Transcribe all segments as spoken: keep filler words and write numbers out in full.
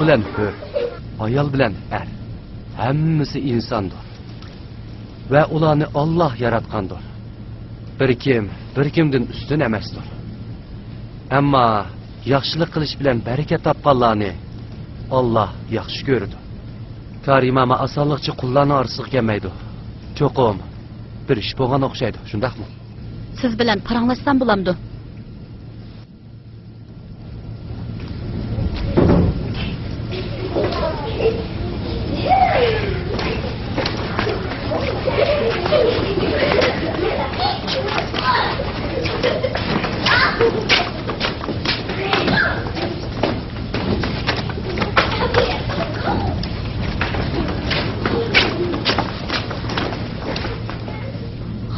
بىلەن ھۆر، ئايال بىلەن ئەر، ھەممىسى ئىنساندۇر. ۋە ئۇلارنى ئاللاھ ياراتقاندۇر. بىر كىم بىر كىمدىن ئۈستۈن ئەمەستۇر. ئەمما ياخشىلىق قىلىش بىلەن بەرىكەت تاپقانلارنى ئاللاھ ياخشى كۆرىدۇ. كارىماما ئاسانلىقچە قۇللارنىڭ ئارىسىغا كەلمەيدۇ. چوقۇم بىر ئىش بولغان ئوخشايدۇ، شۇنداقمۇ؟ سىز بىلەن پاراڭلاشسام بولامدۇ؟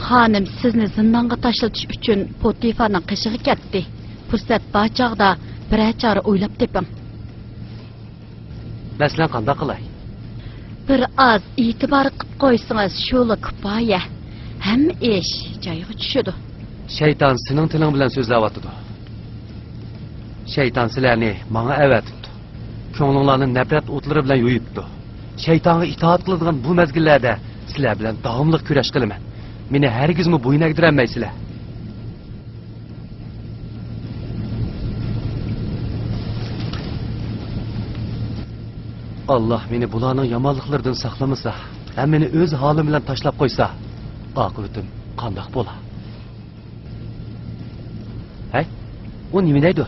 خانىم سىزنى زىندانغا تاشلىتىش ئۈچۈن پوتىفارنىڭ قېشىغا كەتتى. پۇرسەت بار چاغدا بىرەر چارە ئويلاپ تېپىڭ. مەسىلەن، قانداق قىلاي؟ بىر ئاز ئېتىبار قىپ قويسىڭىز، شۇلا كۇپايە. ھەممە ئىش جايىغا چۈشىدۇ. شەيتان سېنىڭ تىلىڭ بىلەن سۆزلەۋاتىدۇ. شەيتان سىلەرنى ماڭا ئەۋەتىپتۇ. كۆڭلۈڭلارنى نەپرەت ئوتلىرى بىلەن يويۇپتۇ. شەيتانغا ئىتائەت قىلىدىغان بۇ مەزگىللەردە سىلەر بىلەن داۋاملىق كۈرەش قىلىمەن. مېنى ھەرگىزمۇ بويۇن ئەگدۈرەلمەيسىلەر. ئاللاھ مېنى بۇلارنىڭ يامانلىقلىرىدىن ساقلىمىسا ھەم مېنى ئۆز ھالىم بىلەن تاشلاپ قويسا، ئاقىۋىتىم قانداق بولا؟ ھەي، ئۇ نېمە دەيدۇ؟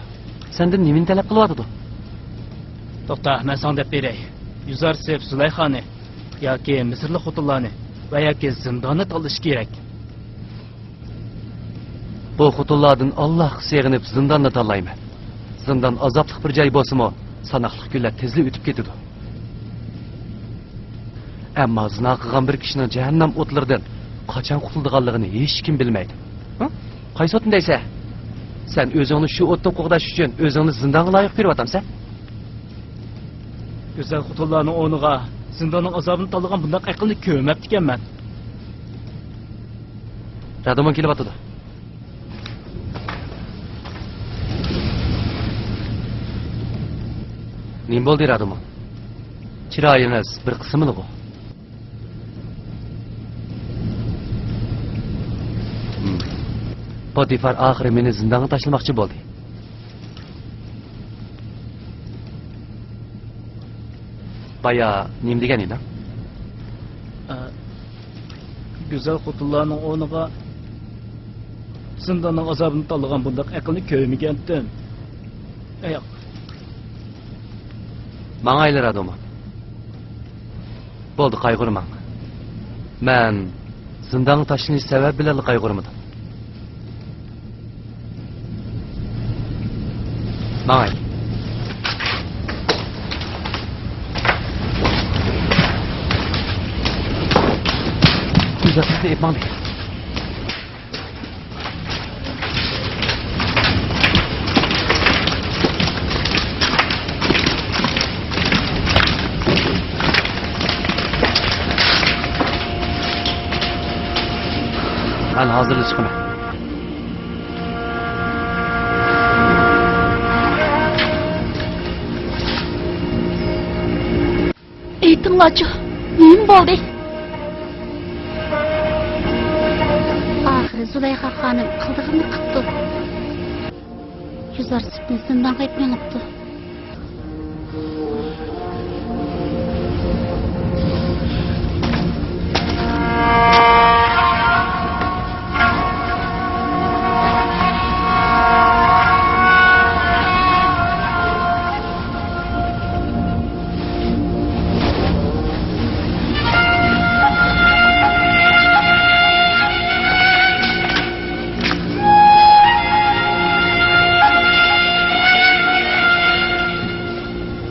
سەندىن نېمىنى تەلەپ قىلىۋاتىدۇ؟ توختا، مەن ساڭا دەپ بېرەي. يۈزارسىپ زۇلەيخانى ياكى مىسىرلىق خوتۇنلارنى ۋە ياكى زىنداننى تاللىشى كېرەك. بۇ خوتۇنلاردىن ئاللاھقا سېغىنىپ زىنداننى تاللايمەن. زىندان ئازابلىق بىر جاي بولسىمۇ، ساناقلىق كۈنلەر تېزلا ئۆتۈپ كېتىدۇ. ئەمما زىنا قىلغان بىر كىشىنىڭ جەھەننەم ئوتلىرىدىن قاچان قۇتۇلىدىغانلىقىنى ھېچكىم بىلمەيدۇ. ھە؟ قايسى ئوتنى دەيسەن؟ سەن ئۆزۈڭنى شۇ ئوتتىن قوغداش ئۈچۈن ئۆزۈڭنى زىندانغا لايىق كۆرۈۋاتامسەن؟ گۈزەل خوتۇنلارنىڭ ئورنىغا زىنداننىڭ ئازابىنى تاللىغان بۇنداق ئەقىلنى كۆرمەپتىكەنمەن. رادومون كېلىۋاتىدۇ. نېمە بولدى، رادومون؟ چىرايىڭىز بىر قىسىملىغۇ. ھىم. پوتىفار ئاخىرى مېنى زىندانغا تاشلىماقچى بولدى. بايا نېمە دېگەن ئىدىڭ؟ ئە، گۈزەل خوتۇنلارنىڭ ئورنىغا زىنداننىڭ ئازابىنى تاللىغان بۇنداق ئەقىلنى كۆرمىگەنتىم. ئەيياق. ماڭايلى، رادومون. بولدى، قايغۇرماڭ. مەن زىندانغا تاشلىنىش سەۋەبى بىلەنلا قايغۇرمىدىم. ماڭاي. ئۆزى سىزنى ئېلىپ ماڭدى. مەن ھازىرلا چىقىمەن. ئېيتىڭلارچۇ، نېمە بولدى؟ ئاخىرى زۇلەيخا خانىم قىلدىغىنىنى قىپتۇ. يۈزارسىپنى زىندانغا ئېلىپ مېڭىپتۇ.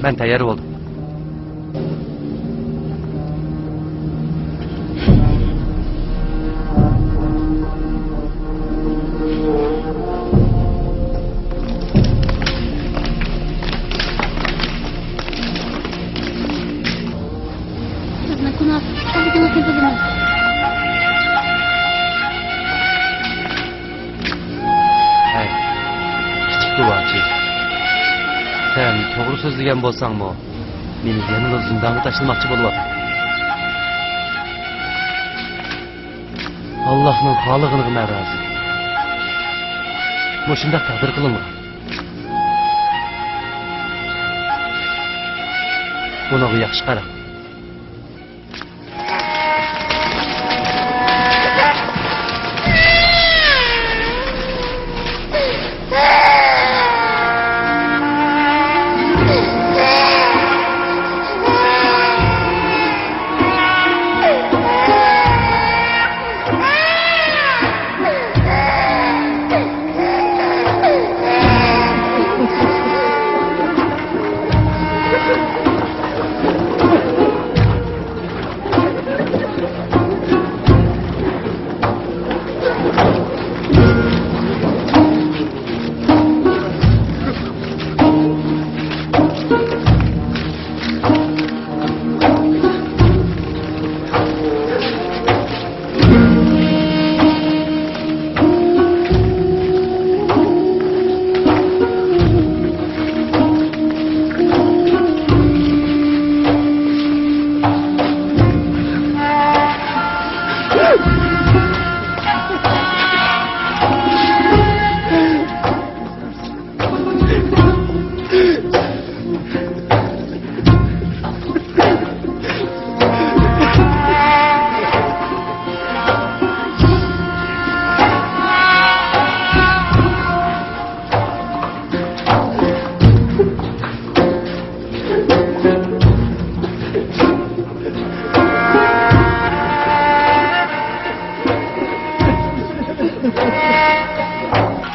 مەن تەييار بولدۇم. سىزنىڭ گۇناھسىز ئىكەنلىكىڭىزنى بىلىمەن. ھەي، كىچىك گۇۋاچى. سەن توغرا سۆزلىگەن بولساڭمۇ، مېنى يەنىلا زىندانغا تاشلىماقچى بولۇۋاتىدۇ. ئاللاھنىڭ خالىغىنىغا مەن رازى. مۇشۇنداق تەقدىر قىلىنغان. بۇنىڭغا ياخشى قاراڭ.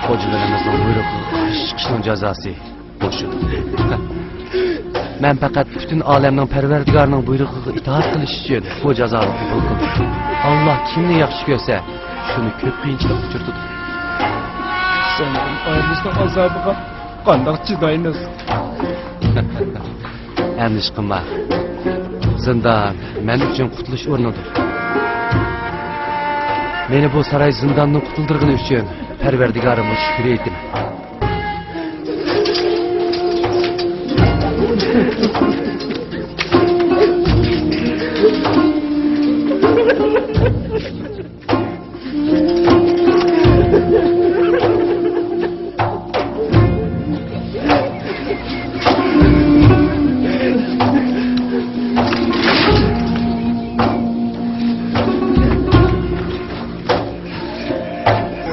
خوجىلىرىمىزنىڭ بۇيرۇقىغا قارشى چىقىشنىڭ جازاسى مۇشۇ. مەن پەقەت پۈتۈن ئالەمنىڭ پەرۋەردىگارىنىڭ بۇيرۇقىغا ئىتائەت قىلىش ئۈچۈن بۇ جازانى قوبۇل قىلدىم. ئاللا كىمنى ياخشى كۆرسە، شۇنى كۆپ قىيىنچىلىققا ئۇچرىتىدۇ. سەن ئايرىلىشنىڭ ئازابىغا قانداق چىدايمىز؟ ئەندىشە قىلما. زىندان مەن ئۈچۈن قۇتۇلۇش ئورنىدۇر. مېنى بۇ ساراي زىنداندىن قۇتۇلدۇرغىنى ئۈچۈن پەرۋەردىگارىمغا شۈكۈر ئېيتىمەن.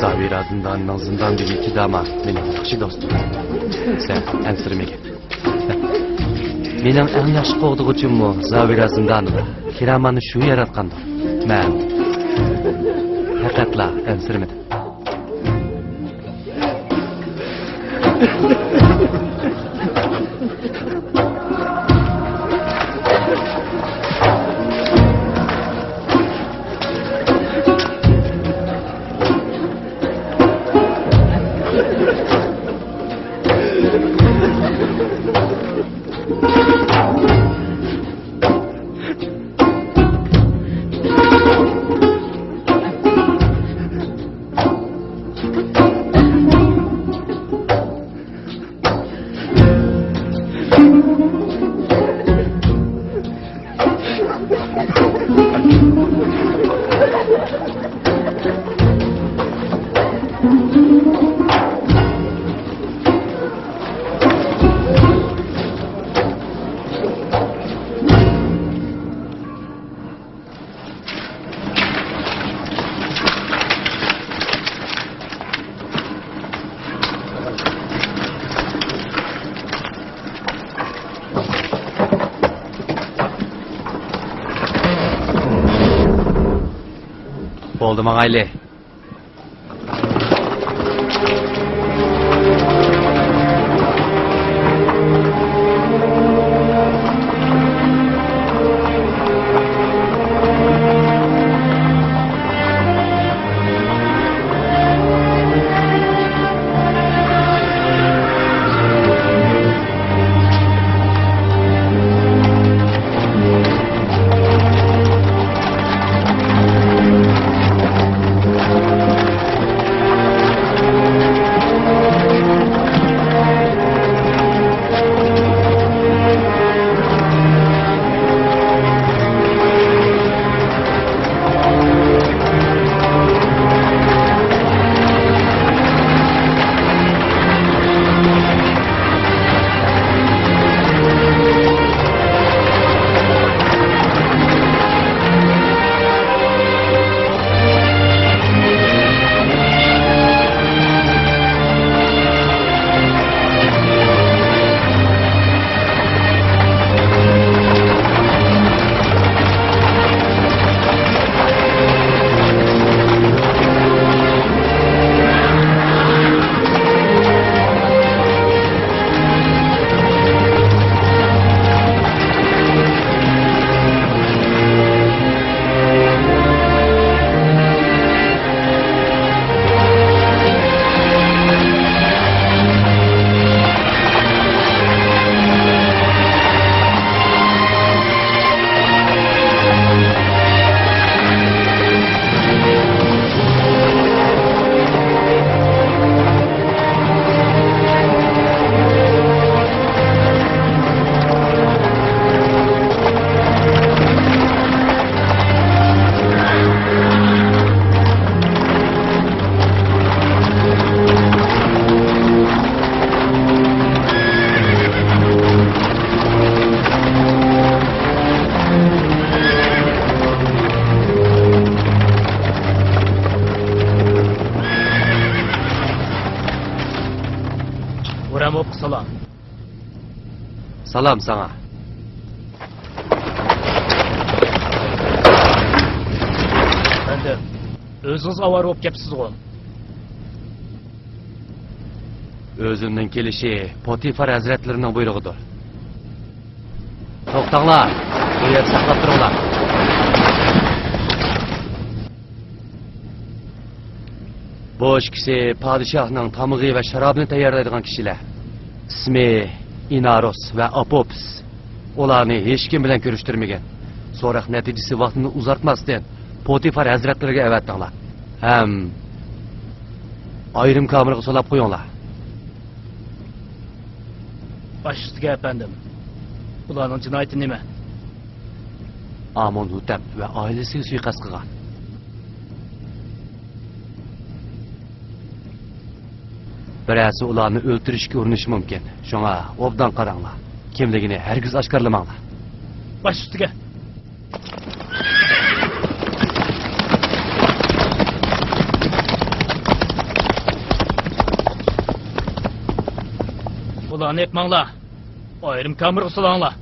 زاۋىرا زىندانىنىڭ زىندان بېگى كىداما مېنىڭ ياخشى دوستۇم. سەن ئەنسىرىمىگىن. مېنىڭ ئەڭ ياخشى قوغدىغۇچىممۇ زاۋىرا زىندانىدا كىراماننى شۇ ياراتقاندۇر. مەن پەقەتلا ئەنسىرىمىدىم. بولدى، ماڭايلى. ئوپقا سالام. سالام ساڭا. ئەپەندىم، ئۆزىڭىز ئاۋارە بولۇپ كەپسىزغۇ؟ ئۆزۈمنىڭ كېلىشى پوتىفار ھەزرەتلىرىنىڭ بۇيرۇغىدۇر. توختاڭلار، بۇ يەردە ساقلاپ تۇرۇڭلار. بۇ ئىككىسى پادىشاھنىڭ تامىقى ۋە شارابىنى تەييارلايدىغان كىشىلەر. ئىسمى ئىناروس ۋە ئاپوپس. ئۇلارنى ھېچكىم بىلەن كۆرۈشتۈرمىگىن. سوراق نەتىجىسى ۋاقتىنى ئۇزارتماستىن، پوتىفار ھەزرەتلىرىگە ئەۋەتىڭلار. ھەم ئايرىم كامېرغا سولاپ قويۇڭلار. باش ئۈستىگە، ئەپەندىم. بۇلارنىڭ جىنايىتى نېمە؟ ئامون ھوتەپ ۋە ئائىلىسىگە سۇيىقەست قىلغان. بىرەرسى ئۇلارنى ئۆلتۈرۈشكە ئۇرۇنۇشى مۇمكىن. شۇڭا ئوبدان قاراڭلار. كىملىكىنى ھەرگىز ئاشكارىلىماڭلار. باش ئۈستىگە. بۇلارنى ئېپماڭلار. ئايرىم كامېرغا سولاڭلار.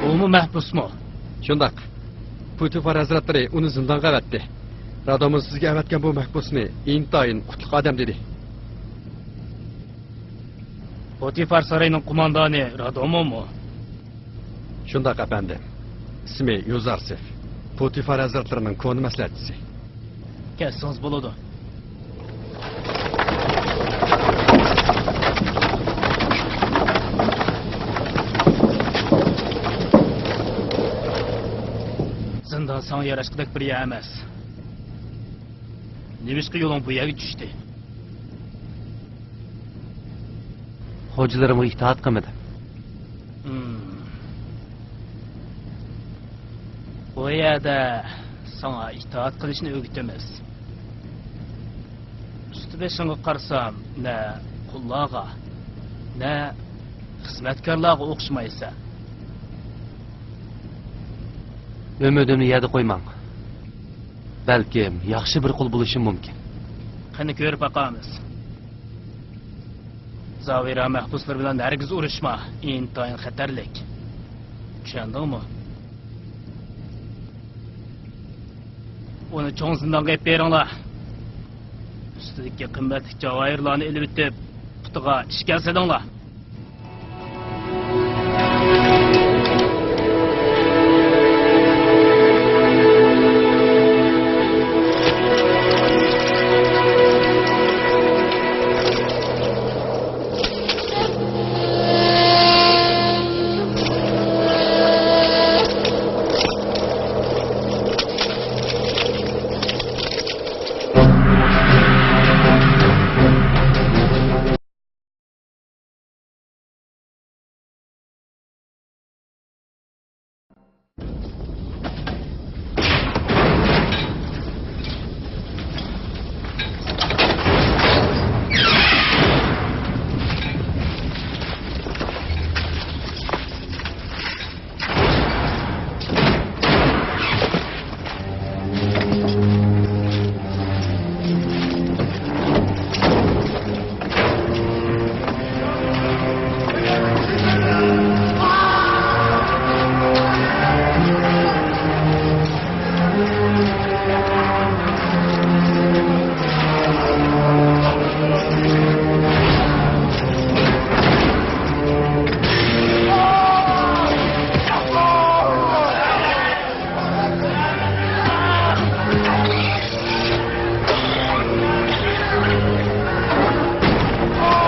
ئۇمۇ مەھبۇسمۇ؟ شۇنداق. پۇتىفار ھەزرەتلىرى ئۇنى زىندانغا ئەۋەتتى. رادومون سىزگە ئەۋەتكەن بۇ مەھبۇسنى ئىنتايىن قۇتلۇق ئادەم دېدى. پوتىفار سارىيىنىڭ قوماندانى رادومونمۇ؟ شۇنداق، ئەپەندىم. ئىسمى يوزارسېف. پوتىفار ھەزرەتلىرىنىڭ كونا مەسلىھەتچىسى. كەتسىڭىز بولىدۇ. زىندان ساڭا ياراشقۇدەك بىر يەر ئەمەس. نېمىشقا يولۇڭ بۇ يەرگە چۈشتى؟ خوجىلىرىمغا ئىتائەت قىلمىدىم. ھىم. بۇ يەردە ساڭا ئىتائەت قىلىشنى ئۆگىتىمىز. ئۈستى بېشىڭغا قارىسام، نە قۇللارغا، نە خىزمەتكارلارغا ئوخشىمايسەن. ئۈمىدىمنى يەردە قويماڭ. بەلكىم ياخشى بىر قۇل بولۇشۇم مۇمكىن. قېنى كۆرۈپ باقارمىز. زاۋىرا مەھبۇسلىرى بىلەن ھەرگىز ئۇرۇشما، ئىنتايىن خەتەرلىك. چۈشەندىڭمۇ؟ ئۇنى چوڭ زىندانغا ئېلىپ بېرىڭلار. ئۈستىدىكى قىممەتلىك جاۋاھىرلارنى ئېلىۋېتىپ، پۇتىغا ئىشكەن سېلىڭلار.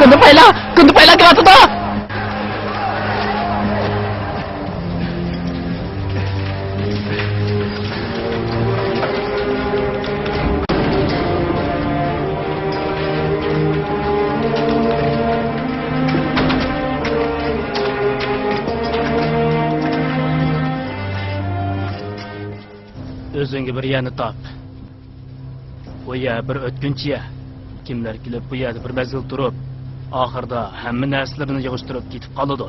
كۇندىپايلا، كۇندىپايلا كېلىۋاتىدۇ! ئۆزۈڭگە بىر يەرنى تاپ. بۇ يەر بىر ئۆتكۈنچى يەر. كىملەر كېلىپ بۇ يەردە بىر مەزگىل تۇرۇپ، ئاخىرىدا ھەممە نەرسىلىرىنى يىغىشتۇرۇپ كېتىپ قالىدۇ.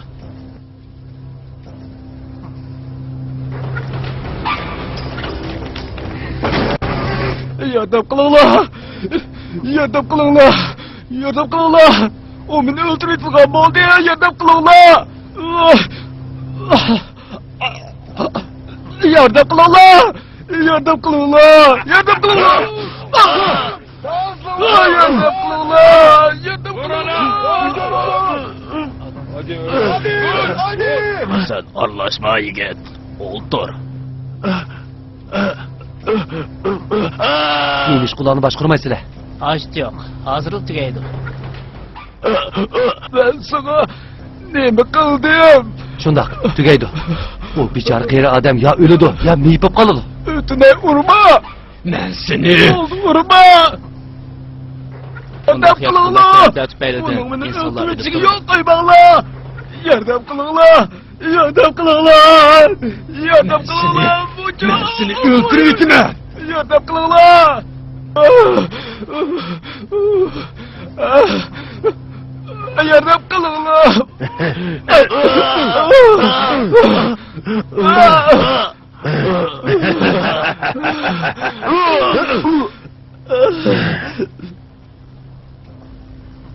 ياردەم قىلىڭلار! ياردەم قىلىڭلار! ياردەم قىلىڭلار! ئۇ مېنى ئۆلتۈرۈۋېتىدىغان بولدى! ياردەم قىلىڭلار! ياردەم قىلىڭلار! ياردەم قىلىڭلار! ياردەم قىلىڭلار! ياردەم قىلىڭلار! ياردەم قىلىڭلار! سەن ئارىلاشما، يىگىت. ئولتۇر. نېمە ئىش قىلغاننى باشقۇرمايسىلەر؟ ھاجىتى يوق. ھازىرلا تۈگەيدۇ. مەن ساڭا نېمە قىلدىم؟ شۇنداق، تۈگەيدۇ. ئۇ بىچارە قېرى ئادەم يا ئۆلىدۇ، يا مېيىپ بولۇپ قالىدۇ. ئۆتۈنەي، ئۇرما! مەن سېنى بولدى، ئۇرما! ياردەم قىلىڭلار! ئۇنىڭ مېنى ئۆلتۈرۈۋېتىشىگە يول قويماڭلار! ياردەم قىلىڭلار! ياردەم قىلىڭلار! ياردەم قىلىڭلار! مەن سېنى ئۆلتۈرۈۋېتىمەن! ياردەم قىلىڭلار! ياردەم قىلىڭلار!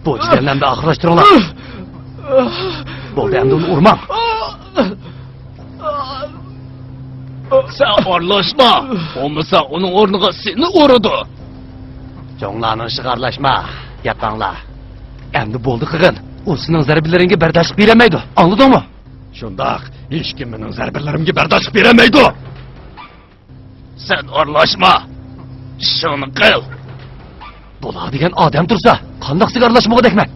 بۇ جىدەلنى ئەمدى ئاخىرلاشتۇرۇڭلار. بولدى، ئەمدى ئۇنى ئۇرماڭ. سەن ئارىلاشما، بولمىسا ئۇنىڭ ئورنىغا سېنى ئۇرىدۇ. چوڭلارنىڭ ئىشىغا ئارىلاشما، ياتاڭلار. ئەمدى بولدى قىلغىن، ئۇ سېنىڭ زەربىلىرىڭگە بەرداشلىق بېرەلمەيدۇ، ئاڭلىدىڭمۇ؟ شۇنداق، ھېچكىم مېنىڭ زەربىلىرىمگە بەرداشلىق بېرەلمەيدۇ. سەن ئارىلاشما. ئىشىڭنى قىل. بولا دېگەن ئادەم تۇرسا، قانداق سىزگە ئارىلاشمىغۇدەكمەن؟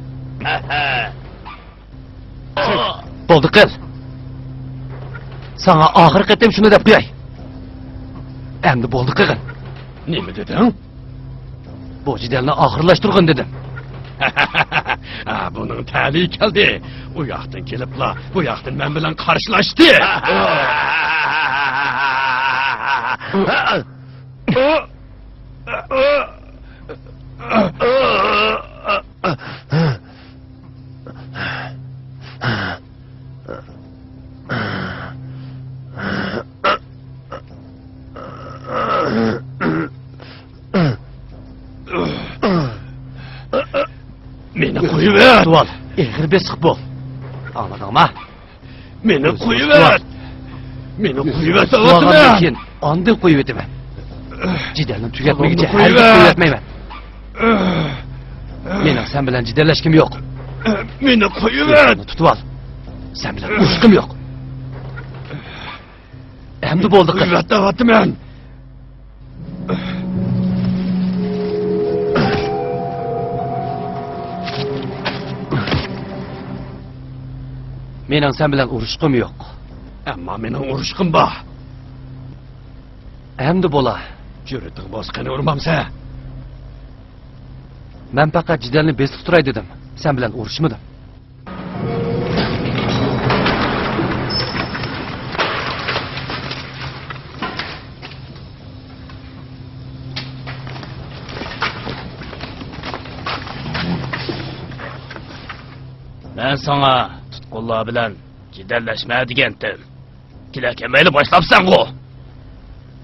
بولدى قىل. ساڭا ئاخىرقى قېتىم شۇنى دەپ قوياي. ئەمدى بولدى قىلغىن. نېمە دېدىڭ؟ بۇ جېدەلنى ئاخىرلاشتۇرغىن دېدىم. ھە، بۇنىڭ تەلىيى كەلدى. ئۇ ياقتىن كېلىپلا، بۇ ياقتىن مەن بىلەن قارشىلاشتى. مېنى قويۇۋەت! تۇتۇۋال، ئېغىر بېسىق بول. ئاڭلىدىڭما؟ مېنى قويۇۋەت! مېنى قويۇۋەت دەۋاتىمەن! كېيىن ئاندىن قويۇۋېتىمەن. جېدەلنى تۈگەتمىگۈچە ھەرگىز قويۇۋەتمەيمەن. مېنىڭ سەن بىلەن جېدەللەشكۈم يوق. مېنى قويۇۋەت! تۇتۇۋال. سەن بىلەن ئۇرۇشقۇم يوق. ئەمدى بولدى قىل. قويۇۋەت دەۋاتىمەن! مېنىڭ سەن بىلەن ئۇرۇشقۇم يوق. ئەمما مېنىڭ ئۇرۇشقۇم بار. ئەمدى بولا. جۈرئىتىڭ بولسا قېنى ئۇرمامسەن؟ مەن پەقەت جېدەلنى بېسىپ تۇراي دېدىم. سەن بىلەن ئۇرۇشمىدىم. مەن ساڭا تۇتقۇنلار بىلەن جېدەللەشمە دېگەنتىم. كېلەكەنمەيلا باشلاپسەنغۇ!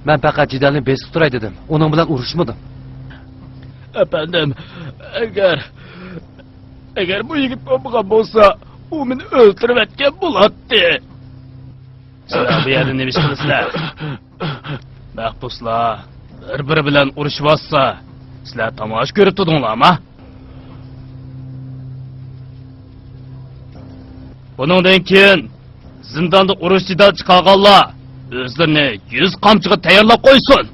مەن پەقەت جېدەلنى بېسىپ تۇراي دېدىم. ئۇنىڭ بىلەن ئۇرۇشمىدىم. ئەپەندىم، ئەگەر، ئەگەر بۇ يىگىت بولمىغان بولسا، ئۇ مېنى ئۆلتۈرۈۋەتكەن بولاتتى. سىلەر بۇ يەردە نېمە ئىش قىلىسىلەر؟ مەھبۇسلار بىر-بىرى بىلەن ئۇرۇشۇۋاتسا، سىلەر تاماشا كۆرۈپ تۇردۇڭلارما؟ بۇنىڭدىن كېيىن زىنداندا ئۇرۇش-جېدەل چىقارغانلار ئۆزلىرىنى يۈز قامچىغا تەييارلاپ قويسۇن.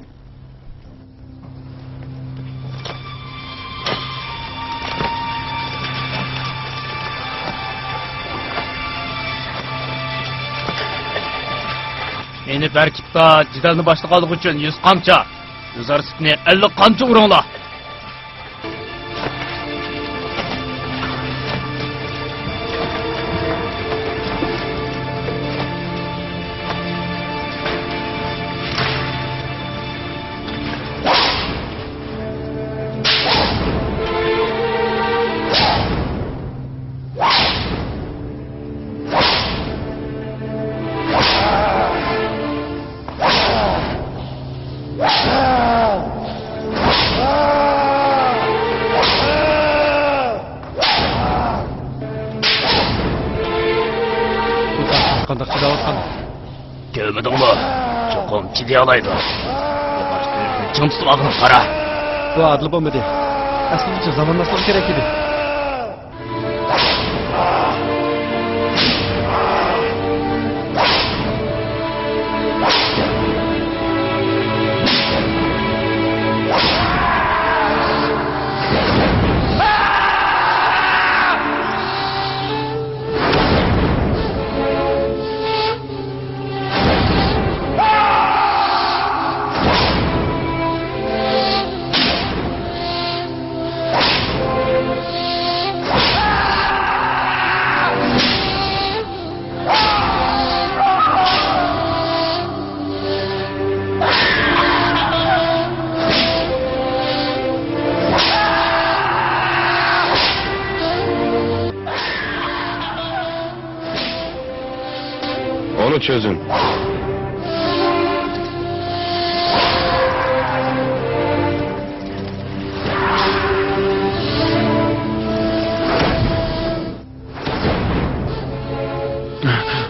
بەركىتتا جېدەلنى باشلىغانلىقى ئۈچۈن يۈز قامچا، يۈزار سىپنى ئەللىك قامچا ئۇرۇڭلار. قانداق چىداۋاتقان؟ كۆرمىدىڭمۇ؟ چوقۇم چىدىيالايدۇ. ياغاچ تۈۋىسىنى چىڭ تۇتۇپ ئالغىنى قارا. بۇ ئادىل بولمىدى. ئەسلىدىچە زامانلاشلىقى كېرەك ئىدى. ئۇنى چۈشىرىڭ.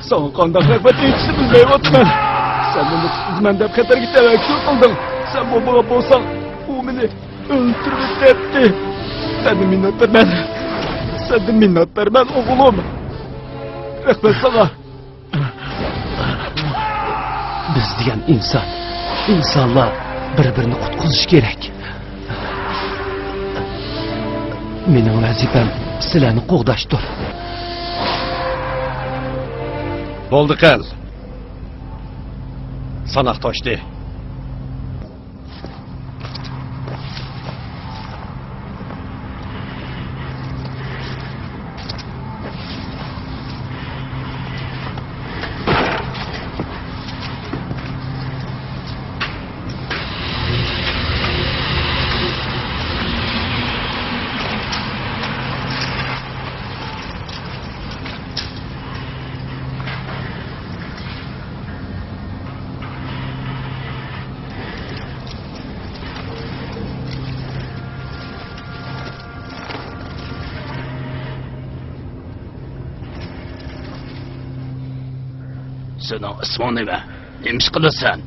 ساڭا قانداق رەھمەت ئېيتىشنى بىلمەيۋاتىمەن. سەن مېنى قۇتقۇزىمەن دەپ خەتەرگە تەۋەككۈل قىلدىڭ. سەن بولمىغان بولساڭ، ئۇ مېنى ئۆلتۈرۈۋېتەتتى. سەندىن مىننەتدارمەن. سەندىن مىننەتدارمەن، ئوغلۇم. رەھمەت ساڭا. بىز دېگەن ئىنسان، ئىنسانلار بىر-بىرىنى قۇتقۇزۇشى كېرەك. مېنىڭ ۋەزىپەم سىلەرنى قوغداشتۇر. بولدى قىل. ساناق توشتى. سېنىڭ ئىسمىڭ نېمە؟ نېمە ئىش قىلىسەن؟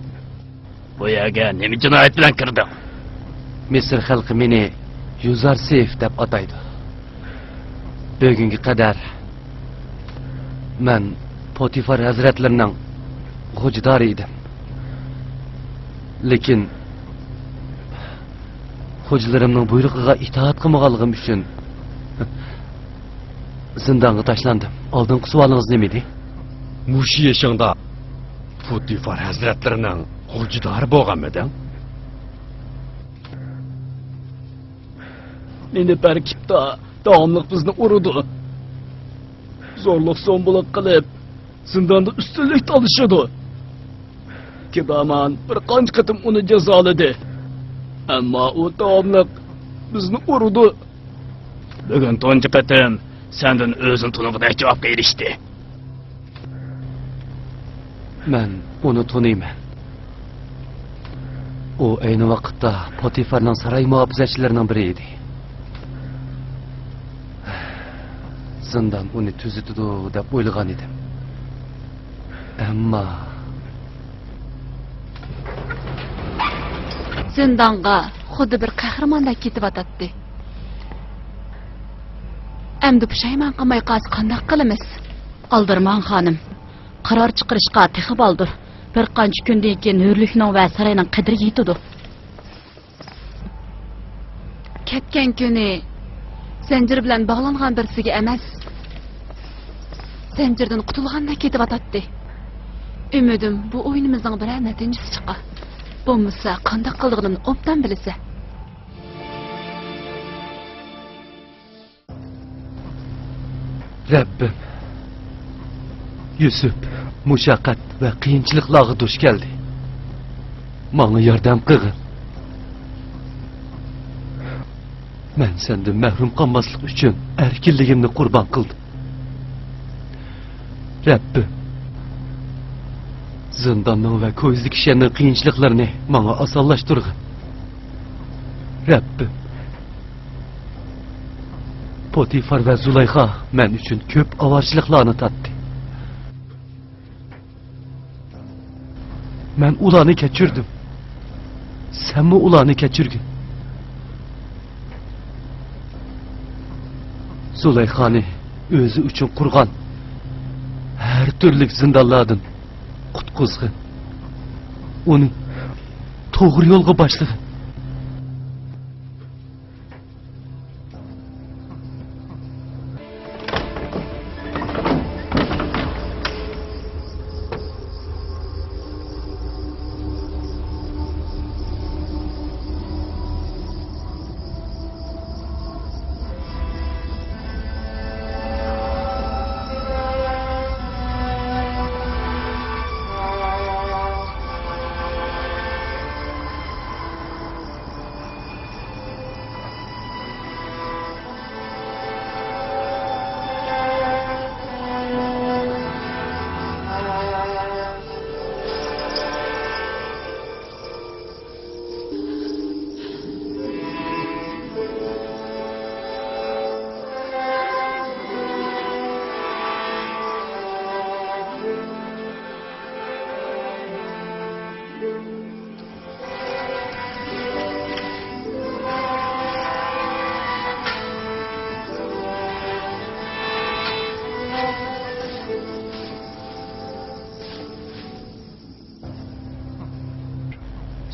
بۇ يەرگە نېمە جىنايەت بىلەن كىردىڭ؟ مىسىر خەلقى مېنى يۇزار سېيىف دەپ ئاتايدۇ. بۈگۈنگە قەدەر مەن پوتىفار ھەزرەتلىرىنىڭ غوجىدارى ئىدىم. لېكىن خوجىلىرىمنىڭ بۇيرۇقىغا ئىتائەت قىلمىغانلىقىم ئۈچۈن زىندانغا تاشلاندىم. ئالدىنقى سوئالىڭىز نېمىدى؟ مۇشۇ يېشىڭدا پۇتىفار ھەزرەتلىرىنىڭ غوجىدارى بولغانمىدىڭ؟ مېنى بەركىتتا داۋاملىق بىزنى ئۇرىدۇ. زورلۇق زومبىلىق قىلىپ، زىنداندا ئۈستۈنلۈك تالىشىدۇ. كىدامان بىر قانچە قېتىم ئۇنى جازالىدى. ئەمما ئۇ داۋاملىق بىزنى ئۇرىدۇ. بۈگۈن تۇنجى قېتىم سەندىن ئۆزىنى تونۇغۇدەك جاۋابقا ئېرىشتى. مەن ئۇنى تونۇيمەن. ئۇ ئەينى ۋاقىتتا پوتىفارنىڭ ساراي مۇھاپىزەتچىلىرىنىڭ بىرى ئىدى. زىندان ئۇنى تۈزىتىدۇ دەپ ئويلىغان ئىدىم. ئەمما زىندانغا خۇددى بىر قەھرىماندەك كېتىۋاتاتتى. ئەمدى پۇشايمان قىلماي قالسا قانداق قىلىمىز؟ ئالدىرىماڭ، خانىم. قارار چىقىرىشقا تېخى بالدۇر. بىر قانچە كۈندىن كېيىن ھۆرلۈكنىڭ ۋە ساراينىڭ قەدرى يېتىدۇ. كەتكەن كۈنى زەنجىر بىلەن باغلانغان بىرسىگە ئەمەس، زەنجىردىن قۇتۇلغاندەك كېتىۋاتاتتى. ئۈمىدىم، بۇ ئويۇنىمىزنىڭ بىرەر نەتىجىسى چىققان. بولمىسا، قانداق قىلىدىغىنىمنى ئوبدان بىلىسەن. رەببىم، يۈسۈپ مۇشەققەت ۋە قىيىنچىلىقلارغا دۇچ كەلدى. ماڭا ياردەم قىلغىن. مەن سەندىن مەھرۇم قالماسلىق ئۈچۈن ئەركىنلىكىمنى قۇربان قىلدىم. رەببىم، زىنداننىڭ ۋە كويزىدىكى كىشىلەرنىڭ قىيىنچىلىقلىرىنى ماڭا ئاسانلاشتۇرغىن. رەببىم، پوتىفار ۋە زۇلايخا مەن ئۈچۈن كۆپ ئاۋارىچىلىقلارنى تارتتى. مەن ئۇلارنى كەچۈردۈم. سەنمۇ ئۇلارنى كەچۈرگىن. زۇلايخانى ئۆزى ئۈچۈن قۇرغان ھەر تۈرلۈك زىندانلاردىن قۇتقۇزغىن. ئۇنى توغرا يولغا باشلىغىن.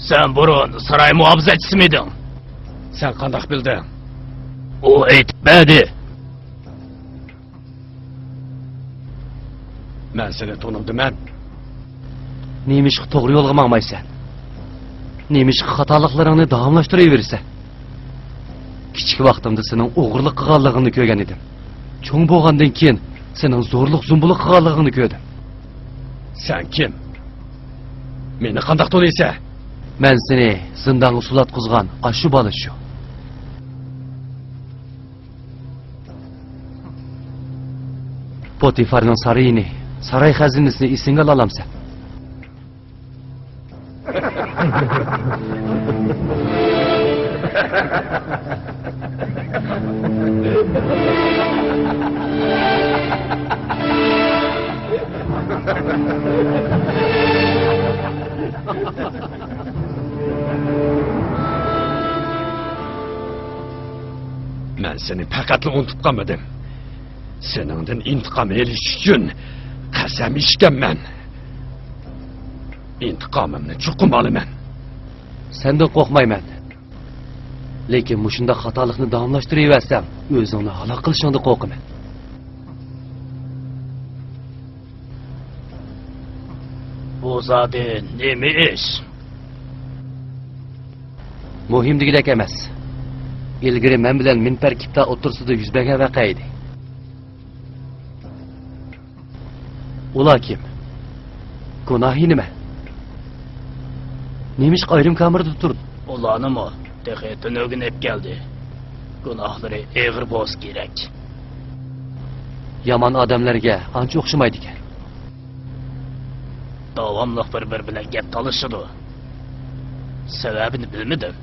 سەن بۇرۇن ساراي مۇھاپىزەتچىسىمىدىڭ؟ سەن قانداق بىلدىڭ؟ ئۇ ئېيتىپ بەردى. مەن سېنى تونۇمدىمەن. نېمىشقا توغرا يولغا ماڭمايسەن؟ نېمىشقا خاتالىقلىرىڭنى داۋاملاشتۇرۇۋېرىسەن؟ كىچىك ۋاقتىمدا سېنىڭ ئوغرىلىق قىلغانلىقىڭنى كۆرگەن ئىدىم. چوڭ بولغاندىن كېيىن سېنىڭ زورلۇق زومبۇلۇق قىلغانلىقىڭنى كۆردۈم. سەن كىم؟ مېنى قانداق تونۇيسەن؟ مەن سېنى زىندانغا سولاتقۇزغان ئاشۇ بالا شۇ. پوتىفارنىڭ سارىيىنى، ساراي خەزىنىسىنى ئېسىڭگە ئالالامسەن؟ مەن سېنى پەقەتلا ئۇنتۇپ قالمىدىم. سېنىڭدىن ئىنتىقام ئېلىش ئۈچۈن قەسەم ئىچكەنمەن. ئىنتىقامىمنى چوقۇم ئالىمەن. سەندىن قورقمايمەن. لېكىن مۇشۇنداق خاتالىقنى داۋاملاشتۇرۇۋەرسەڭ، ئۆزۈڭنى ھالاك قىلىشىڭدىن قورقىمەن. بۇ زادى نېمە ئىش؟ مۇھىم دېگۈدەك ئەمەس. ئىلگىرى مەن بىلەن مىنپەر كىپتا ئوتتۇرىسىدا يۈز بەرگەن ۋەقە ئىدى. ئۇلار كىم؟ گۇناھى نېمە؟ نېمىشقا ئايرىم كامېردا تۇرىدۇ؟ ئۇلارنىمۇ تېخى تۈنۈگۈن ئېلىپ كەلدى. گۇناھلىرى ئېغىر بولسا كېرەك. يامان ئادەملەرگە ئانچە ئوخشىمايدىكەن. داۋاملىق بىر-بىرى بىلەن گەپ تالىشىدۇ. سەۋەبىنى بىلمىدىم.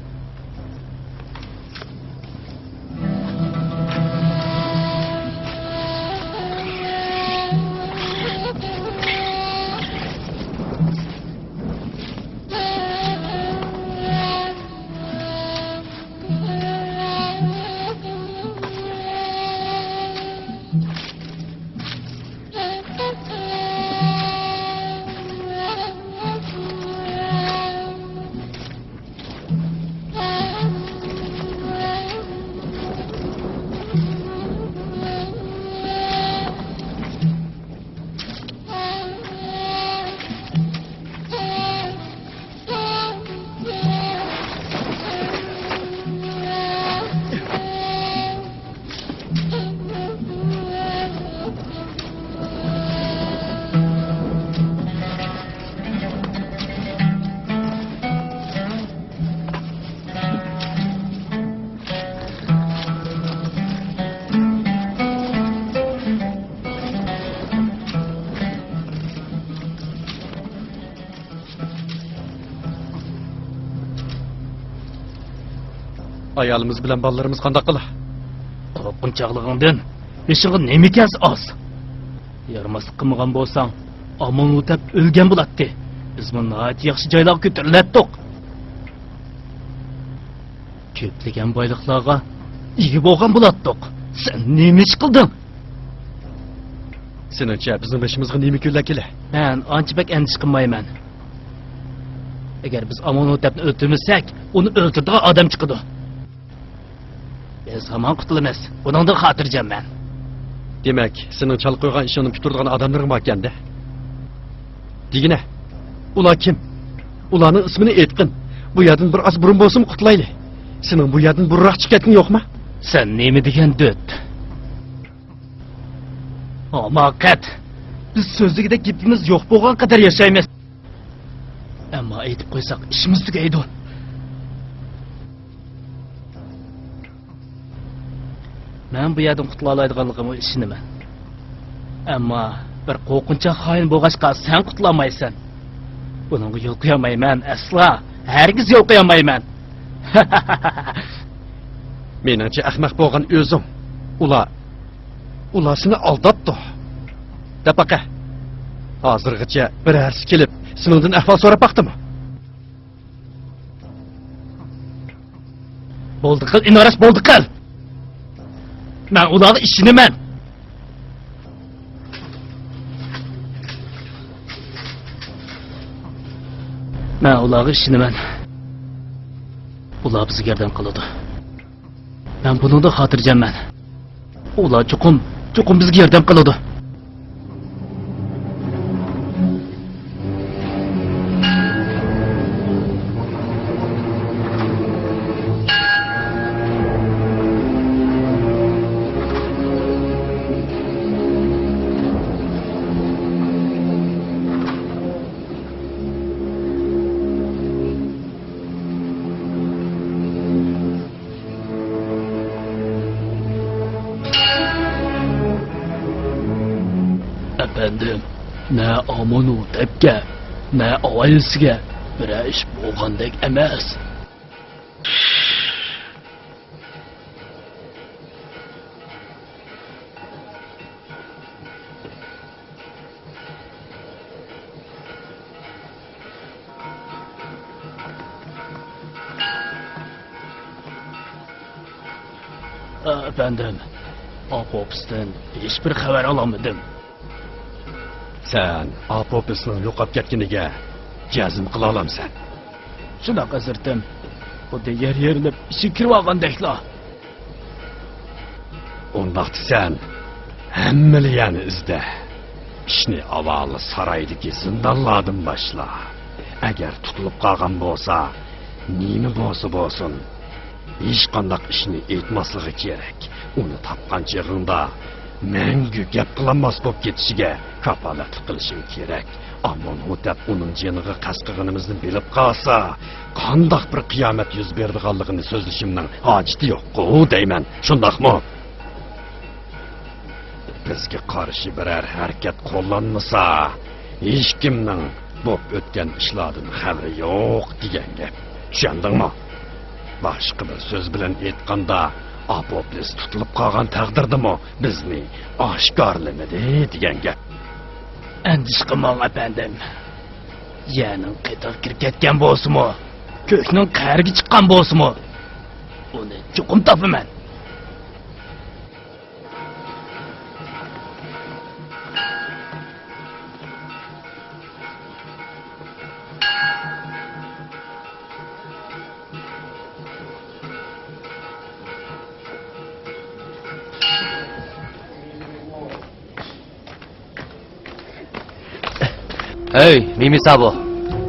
ئايالىمىز بىلەن بالىلىرىمىز قانداق قىلا؟ قورقۇنچاقلىقىڭدىن بېشىڭغا نېمە كەلسە ئاز. يارىماسلىق قىلمىغان بولساڭ، ئامون ھوتەپ ئۆلگەن بولاتتى. بىزمۇ ناھايىتى ياخشى جايلارغا كۆتۈرۈلەتتۇق. كۆپلىگەن بايلىقلارغا ئىگە بولغان بولاتتۇق. سەن نېمە ئىش قىلدىڭ؟ سېنىڭچە بىزنىڭ بېشىمىزغا نېمە كۈنلەر كېلە؟ مەن ئانچە بەك ئەندىشە قىلمايمەن. ئەگەر بىز ئامون ھوتەپنى ئۆلتۈرمىسەك، ئۇنى ئۆلتۈرىدىغان ئادەم چىقىدۇ. بىز ھامان قۇتۇلىمىز. بۇنىڭدىن خاتىرجەممەن. دېمەك، سېنىڭ چالا قويغان ئىشىڭنى پۈتتۈرىدىغان ئادەملىرىڭ باركەن-دە. دېگىنە، ئۇلار كىم؟ ئۇلارنىڭ ئىسمىنى ئېيتقىن. بۇ يەردىن بىر ئاز بۇرۇن بولسىمۇ قۇتۇلايلى. سېنىڭ بۇ يەردىن بۇرۇنراق چىقىپ كەتكىنىڭ يوقما؟ سەن نېمە دېگەن دۆت؟ ھاماقەت! بىز سۆزلىگۈدەك گېپىمىز يوق بولغان قەدەر ياشايمىز. ئەمما ئېيتىپ قويساق، ئىشىمىز تۈگەيدۇ. مەن بۇ يەردىن قۇتۇلالايدىغانلىقىمغا ئىشىنىمەن. ئەمما بىر قورقۇنچاق خائىن بولغاچقا، سەن قۇتۇلالمايسەن. بۇنىڭغا يول قويالمايمەن، ئەسلا. ھەرگىز يول قويالمايمەن. مېنىڭچە، ئەخمەق بولغان ئۆزۈڭ. ئۇلار، ئۇلار سېنى ئالداپتۇ. دەپ باقە. ھازىرغىچە بىرەرسى كېلىپ، سېنىڭدىن ئەھۋال سوراپ باقتىمۇ؟ بولدى قىل، ئىناراش، بولدى قىل! مەن ئۇلارغا ئىشىنىمەن! مەن ئۇلارغا ئىشىنىمەن. ئۇلار بىزگە ياردەم قىلىدۇ. مەن بۇنىڭدىن خاتىرجەممەن. ئۇلار چوقۇم، چوقۇم بىزگە ياردەم قىلىدۇ. ئەپەندىم، نە ئامون ھوتەپكە، نە ئائىلىسىگە بىرەر ئىش بولغاندەك ئەمەس. ئەپەندىم، ئاپوپىستىن ھېچبىر خەۋەر ئالالمىدىم. سەن ئاپوپىسنىڭ يوقاپ كەتكىنىگە جەزم قىلالامسەن؟ شۇنداق، ھەزرىتىم. خۇددى يەر يېرىلىپ، ئىشىككە كىرىۋالغاندەكلا. ئۇنداقتا سەن ھەممىلا يەرنى ئىزدە. ئىشنى ئاۋۋال سارايدىكى زىندانلاردىن باشلا. ئەگەر تۇتۇلۇپ قالغان بولسا، نېمە بولسا بولسۇن، ھېچقانداق ئىشنى ئېيتماسلىقى كېرەك. ئۇنى تاپقان چېغىڭدا مەڭگۈ گەپ قىلالماس بولۇپ كېتىشىگە كاپالەتلىك قىلىشىڭ كېرەك. ئامون ھوتەپ ئۇنىڭ جېنىغا قەست قىلغىنىمىزنى بىلىپ قالسا، قانداق بىر قىيامەت يۈز بېرىدىغانلىقىنى سۆزلىشىمنىڭ ھاجىتى يوققۇ دەيمەن، شۇنداقمۇ؟ بىزگە قارشى بىرەر ھەرىكەت قوللانمىسا، ھېچكىمنىڭ بولۇپ ئۆتكەن ئىشلاردىن خەۋىرى يوق دېگەن گەپ. چۈشەندىڭمۇ؟ باشقا بىر سۆز بىلەن ئېيتقاندا، ئاپوپلىس تۇتۇلۇپ قالغان تەقدىردىمۇ بىزنى ئاشكارىلىمىدى دېگەن گەپ. ئەندىشە قىلماڭ، ئەپەندىم. يەرنىڭ قېتىغا كىرىپ كەتكەن بولسىمۇ، كۆكنىڭ قەرىگە چىققان بولسىمۇ، ئۇنى چوقۇم تاپىمەن. ھەي، نېمە ئىش بۇ؟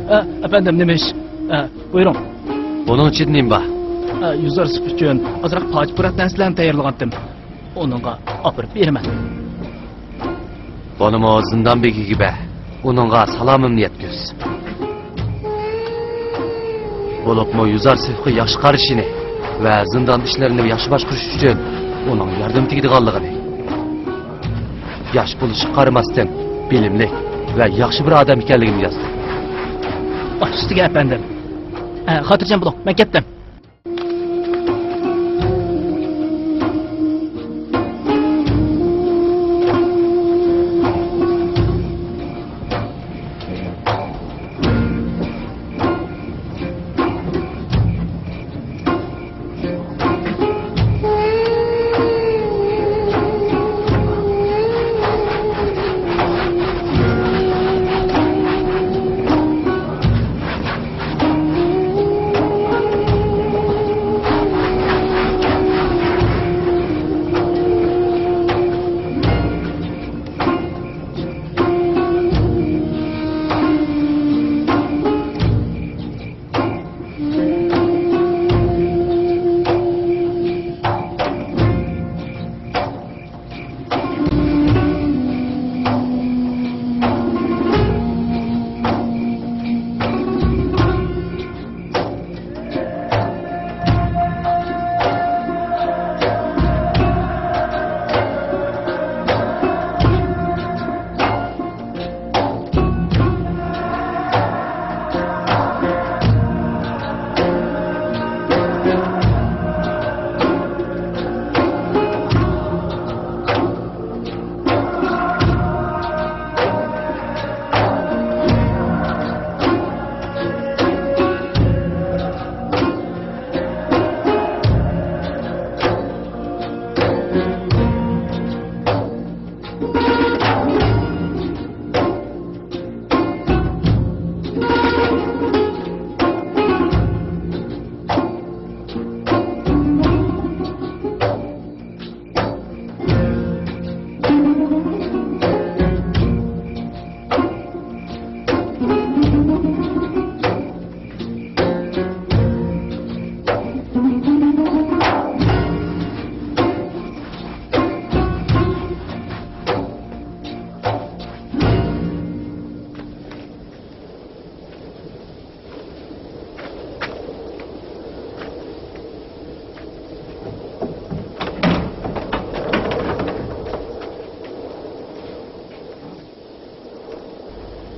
ئە، ئەپەندىم، نېمە ئىش؟ ئە، بۇيرۇڭ. بۇنىڭ ئىچىدە نېمە بار؟ ئە، يۈزار سېف ئۈچۈن ئازراق پاچ-پۇرات نەرسىلەرنى تەييارلىغانتىم. ئۇنىڭغا ئاپىرىپ بېرىمەن. بۇنىمۇ زىندان بېگىگە بەر. ئۇنىڭغا سالامىمنى يەتكۈز. بولۇپمۇ يۈزار سېفقا ياخشى قارىشىنى ۋە زىندان ئىشلىرىنى ياخشى باشقۇرۇش ئۈچۈن ئۇنىڭ ياردىمى تېگىدىغانلىقىنى، ياش بولۇشىغا قارىماستىن، بىلىملىك ۋە ياخشى بىر ئادەم ئىكەنلىكىنى يازدىم. باش ئۈستىگە، ئەپەندىم. ئە، خاتىرجەم بولۇڭ، مەن كەتتىم.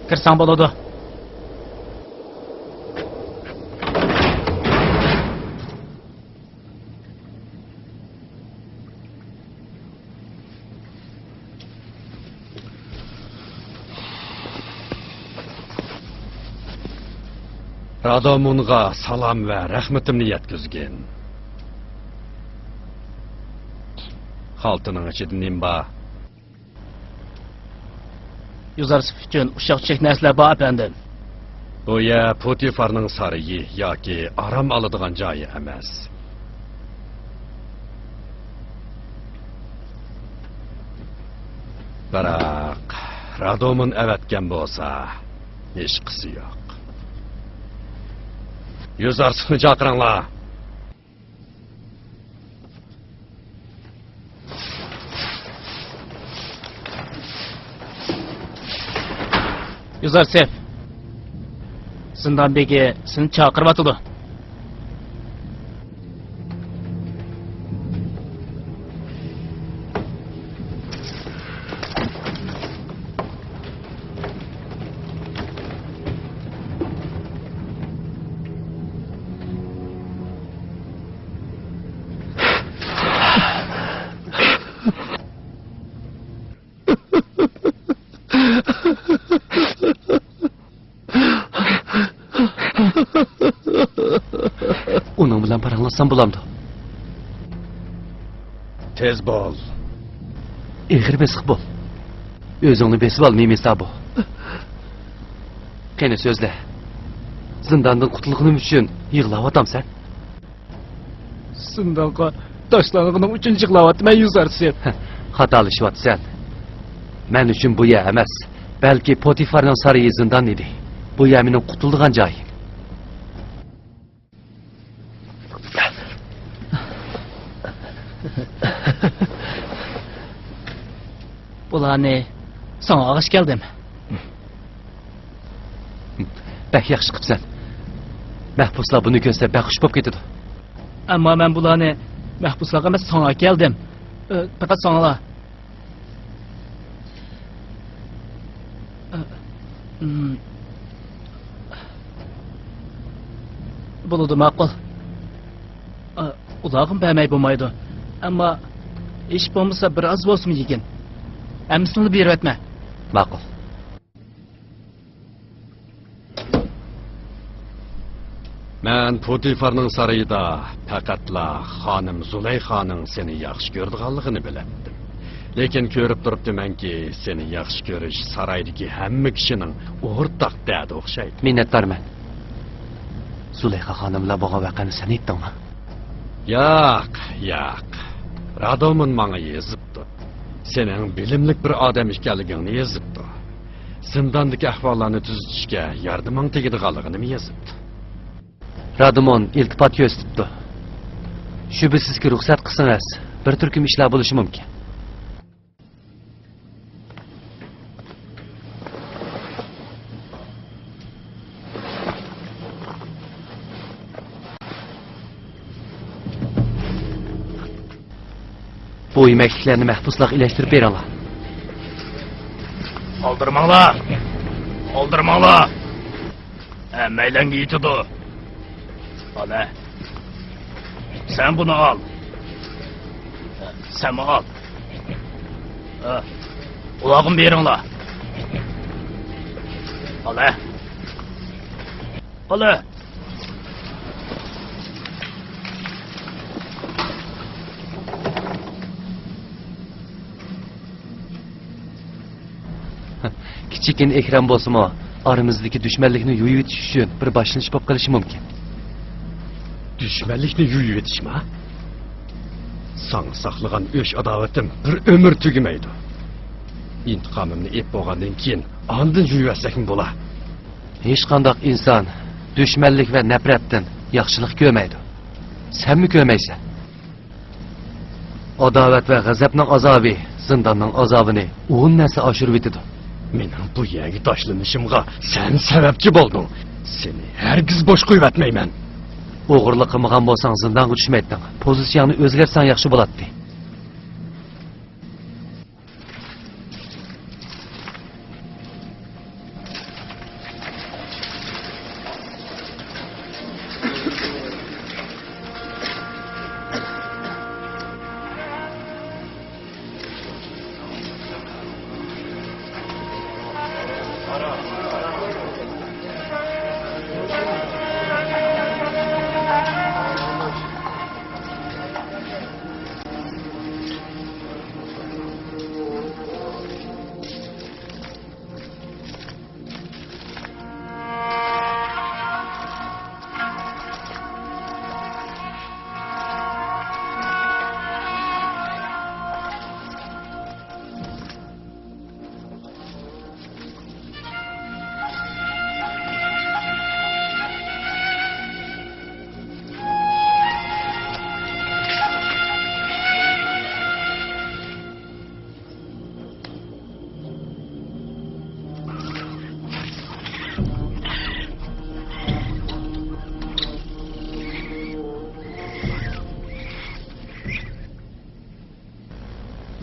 كىرسەڭ بولىدۇ. رادومونغا سالام ۋە رەھمىتىمنى يەتكۈزگىن. خالتىنىڭ ئىچىدە نېمە بار؟ يۈزارسىف ئۈچۈن ئۇششاق-چۈششەك نەرسىلەر بار، ئەپەندىم. بۇ يەر پۇتىفارنىڭ سارىيى ياكى ئارام ئالىدىغان جايى ئەمەس. بىراق، رادومون ئەۋەتكەن بولسا، ھېچقىسى يوق. يۈزارسىفنى چاقىرىڭلار. يۈزارسىف، زىندان بېگى سېنى چاقىرىۋاتىدۇ. ئۇنىڭ بىلەن پاراڭلاشسام بولامدۇ؟ تېز بول. ئېغىر بېسىق بول. ئۆزۈڭنى بېسىۋال، مىمىسابۇ. قېنى سۆزلە. زىنداندىن قۇتۇلغىنىم ئۈچۈن يىغلاۋاتامسەن؟ زىندانغا تاشلانغىنىڭ ئۈچۈن يىغلاۋاتىمەن، يۈزارسىف. خاتالىشىۋاتىسەن. مەن ئۈچۈن بۇ يەر ئەمەس، بەلكى پوتىفارنىڭ سارىيى زىندان ئىدى. بۇ يەر مېنىڭ قۇتۇلىدىغان جايىم. بۇلارنى ساڭا ئالغاچ كەلدىم. بەك ياخشى قىپسەن. مەھبۇسلار بۇنى كۆرسە بەك خۇش بولۇپ كېتىدۇ. ئەمما مەن بۇلارنى مەھبۇسلارغا ئەمەس، ساڭا ئەكەلدىم. ئە، پەقەت ساڭىلا. ئە، ئىم. بولىدۇ، ماقۇل. ئە، ئۇلارغىمۇ بەرمەي بولمايدۇ. ئەمما ھېچ بولمىسا بىر ئاز بولسىمۇ يېگىن. ھەممىسىنىلا بېرىۋەتمە. ماقۇل. مەن پۇتىفارنىڭ سارىيىدا پەقەتلا خانىم زۇلەيخانىڭ سېنى ياخشى كۆرىدىغانلىقىنى بىلەتتىم. لېكىن كۆرۈپ تۇرۇپتىمەنكى، سېنى ياخشى كۆرۈش سارايدىكى ھەممە كىشىنىڭ ئورتاق دەردى ئوخشايدۇ. مىننەتدارمەن. زۇلەيخا خانىم بىلەن بولغان ۋەقەنى سەن ئېيتتىڭمۇ؟ ياق، ياق. رادومون ماڭا يېزىپتۇ. سېنىڭ بىلىملىك بىر ئادەم ئىكەنلىكىڭنى يېزىپتۇ. زىنداندىكى ئەھۋاللارنى تۈزىتىشكە ياردىمىڭ تېگىدىغانلىقىنىمۇ يېزىپتۇ. رادومون ئىلتىپات كۆرسىتىپتۇ. شۈبھىسىزكى، رۇخسەت قىلسىڭىز، بىر تۈركۈم ئىشلار بولۇشى مۇمكىن. بۇ يېمەكلىكلەرنى مەھبۇسلارغا ئىلەشتۈرۈپ بېرىڭلار. ئالدىرىماڭلار! ئالدىرىماڭلار! ھەممەيلەنگە يېتىدۇ. ئانا، سەن بۇنى ئال. سەنمۇ ئال. ئۇلارغىمۇ بېرىڭلار. ئالا. ئالا. كىچىككىنە ئېكران بولسىمۇ، ئارىمىزدىكى دۈشمەنلىكنى يۇيۇۋېتىش ئۈچۈن بىر باشلىنىش بولۇپ قېلىشى مۇمكىن. دۈشمەنلىكنى يۇيۇۋېتىشما؟ ساڭا ساقلىغان ئۆچ-ئاداۋىتىم بىر ئۆمۈر تۈگىمەيدۇ. ئىنتىقامىمنى ئېلىپ بولغاندىن كېيىن، ئاندىن يۇيۇۋەتسەكمۇ بولا. ھېچقانداق ئىنسان دۈشمەنلىك ۋە نەپرەتتىن ياخشىلىق كۆرمەيدۇ. سەنمۇ كۆرمەيسەن. ئاداۋەت ۋە غەزەپنىڭ ئازابى زىنداننىڭ ئازابىنى ئون ھەسسە ئاشۇرۇۋېتىدۇ. مېنىڭ بۇ يەرگە تاشلىنىشىمغا سەن سەۋەبچى بولدۇڭ. سېنى ھەرگىز بوش قويۇۋەتمەيمەن. ئوغرىلىق قىلمىغان بولساڭ زىندانغا چۈشمەيتتىڭ. پوزىتسىيەڭنى ئۆزگەرتسەڭ ياخشى بولاتتى.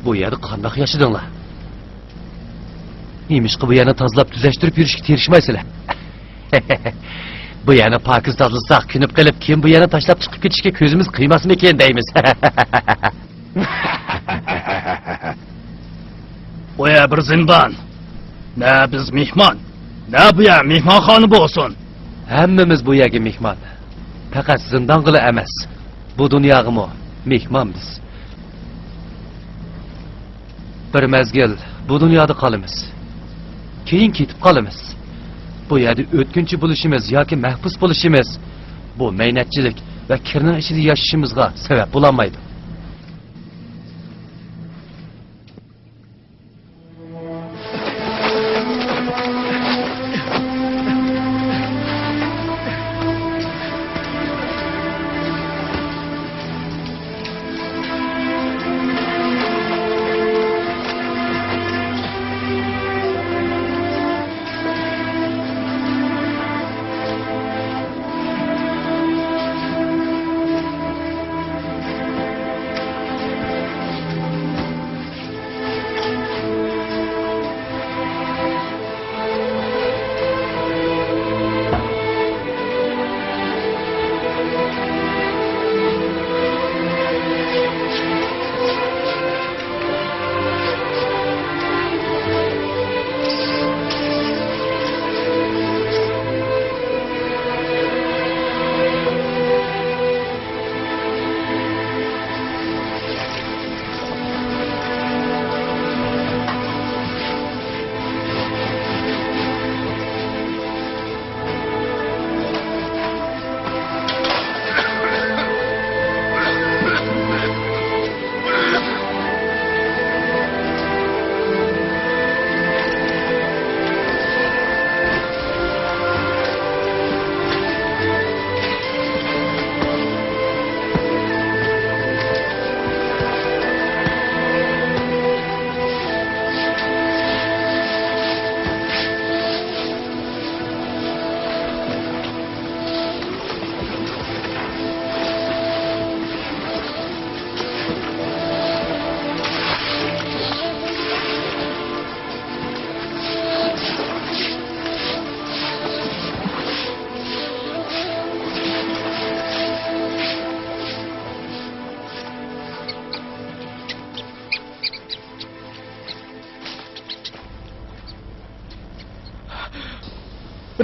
بۇ يەردە قانداق ياشىدىڭلار؟ نېمىشقا بۇ يەرنى تازىلاپ، تۈزەشتۈرۈپ يۈرۈشكە تىرىشمايسىلەر؟ بۇ يەرنى پاكىز تازىلىساق، كۆنۈپ قېلىپ، كېيىن بۇ يەرنى تاشلاپ چىقىپ كېتىشكە كۆزىمىز قىيماسمىكىن دەيمىز. ئۇ يەر بىر زىندان. نە بىز مېھمان، نە بۇ يەر مېھمانخانا بولسۇن. ھەممىمىز بۇ يەرگە مېھمان. پەقەت زىندانغىلا ئەمەس، بۇ دۇنياغىمۇ مېھمان بىز. بىر مەزگىل بۇ دۇنيادا قالىمىز. كېيىن كېتىپ قالىمىز. بۇ يەردە ئۆتكۈنچى بولۇشىمىز ياكى مەھبۇس بولۇشىمىز بۇ مەينەتچىلىك ۋە كىرنىڭ ئىچىدە ياشىشىمىزغا سەۋەب بولالمايدۇ.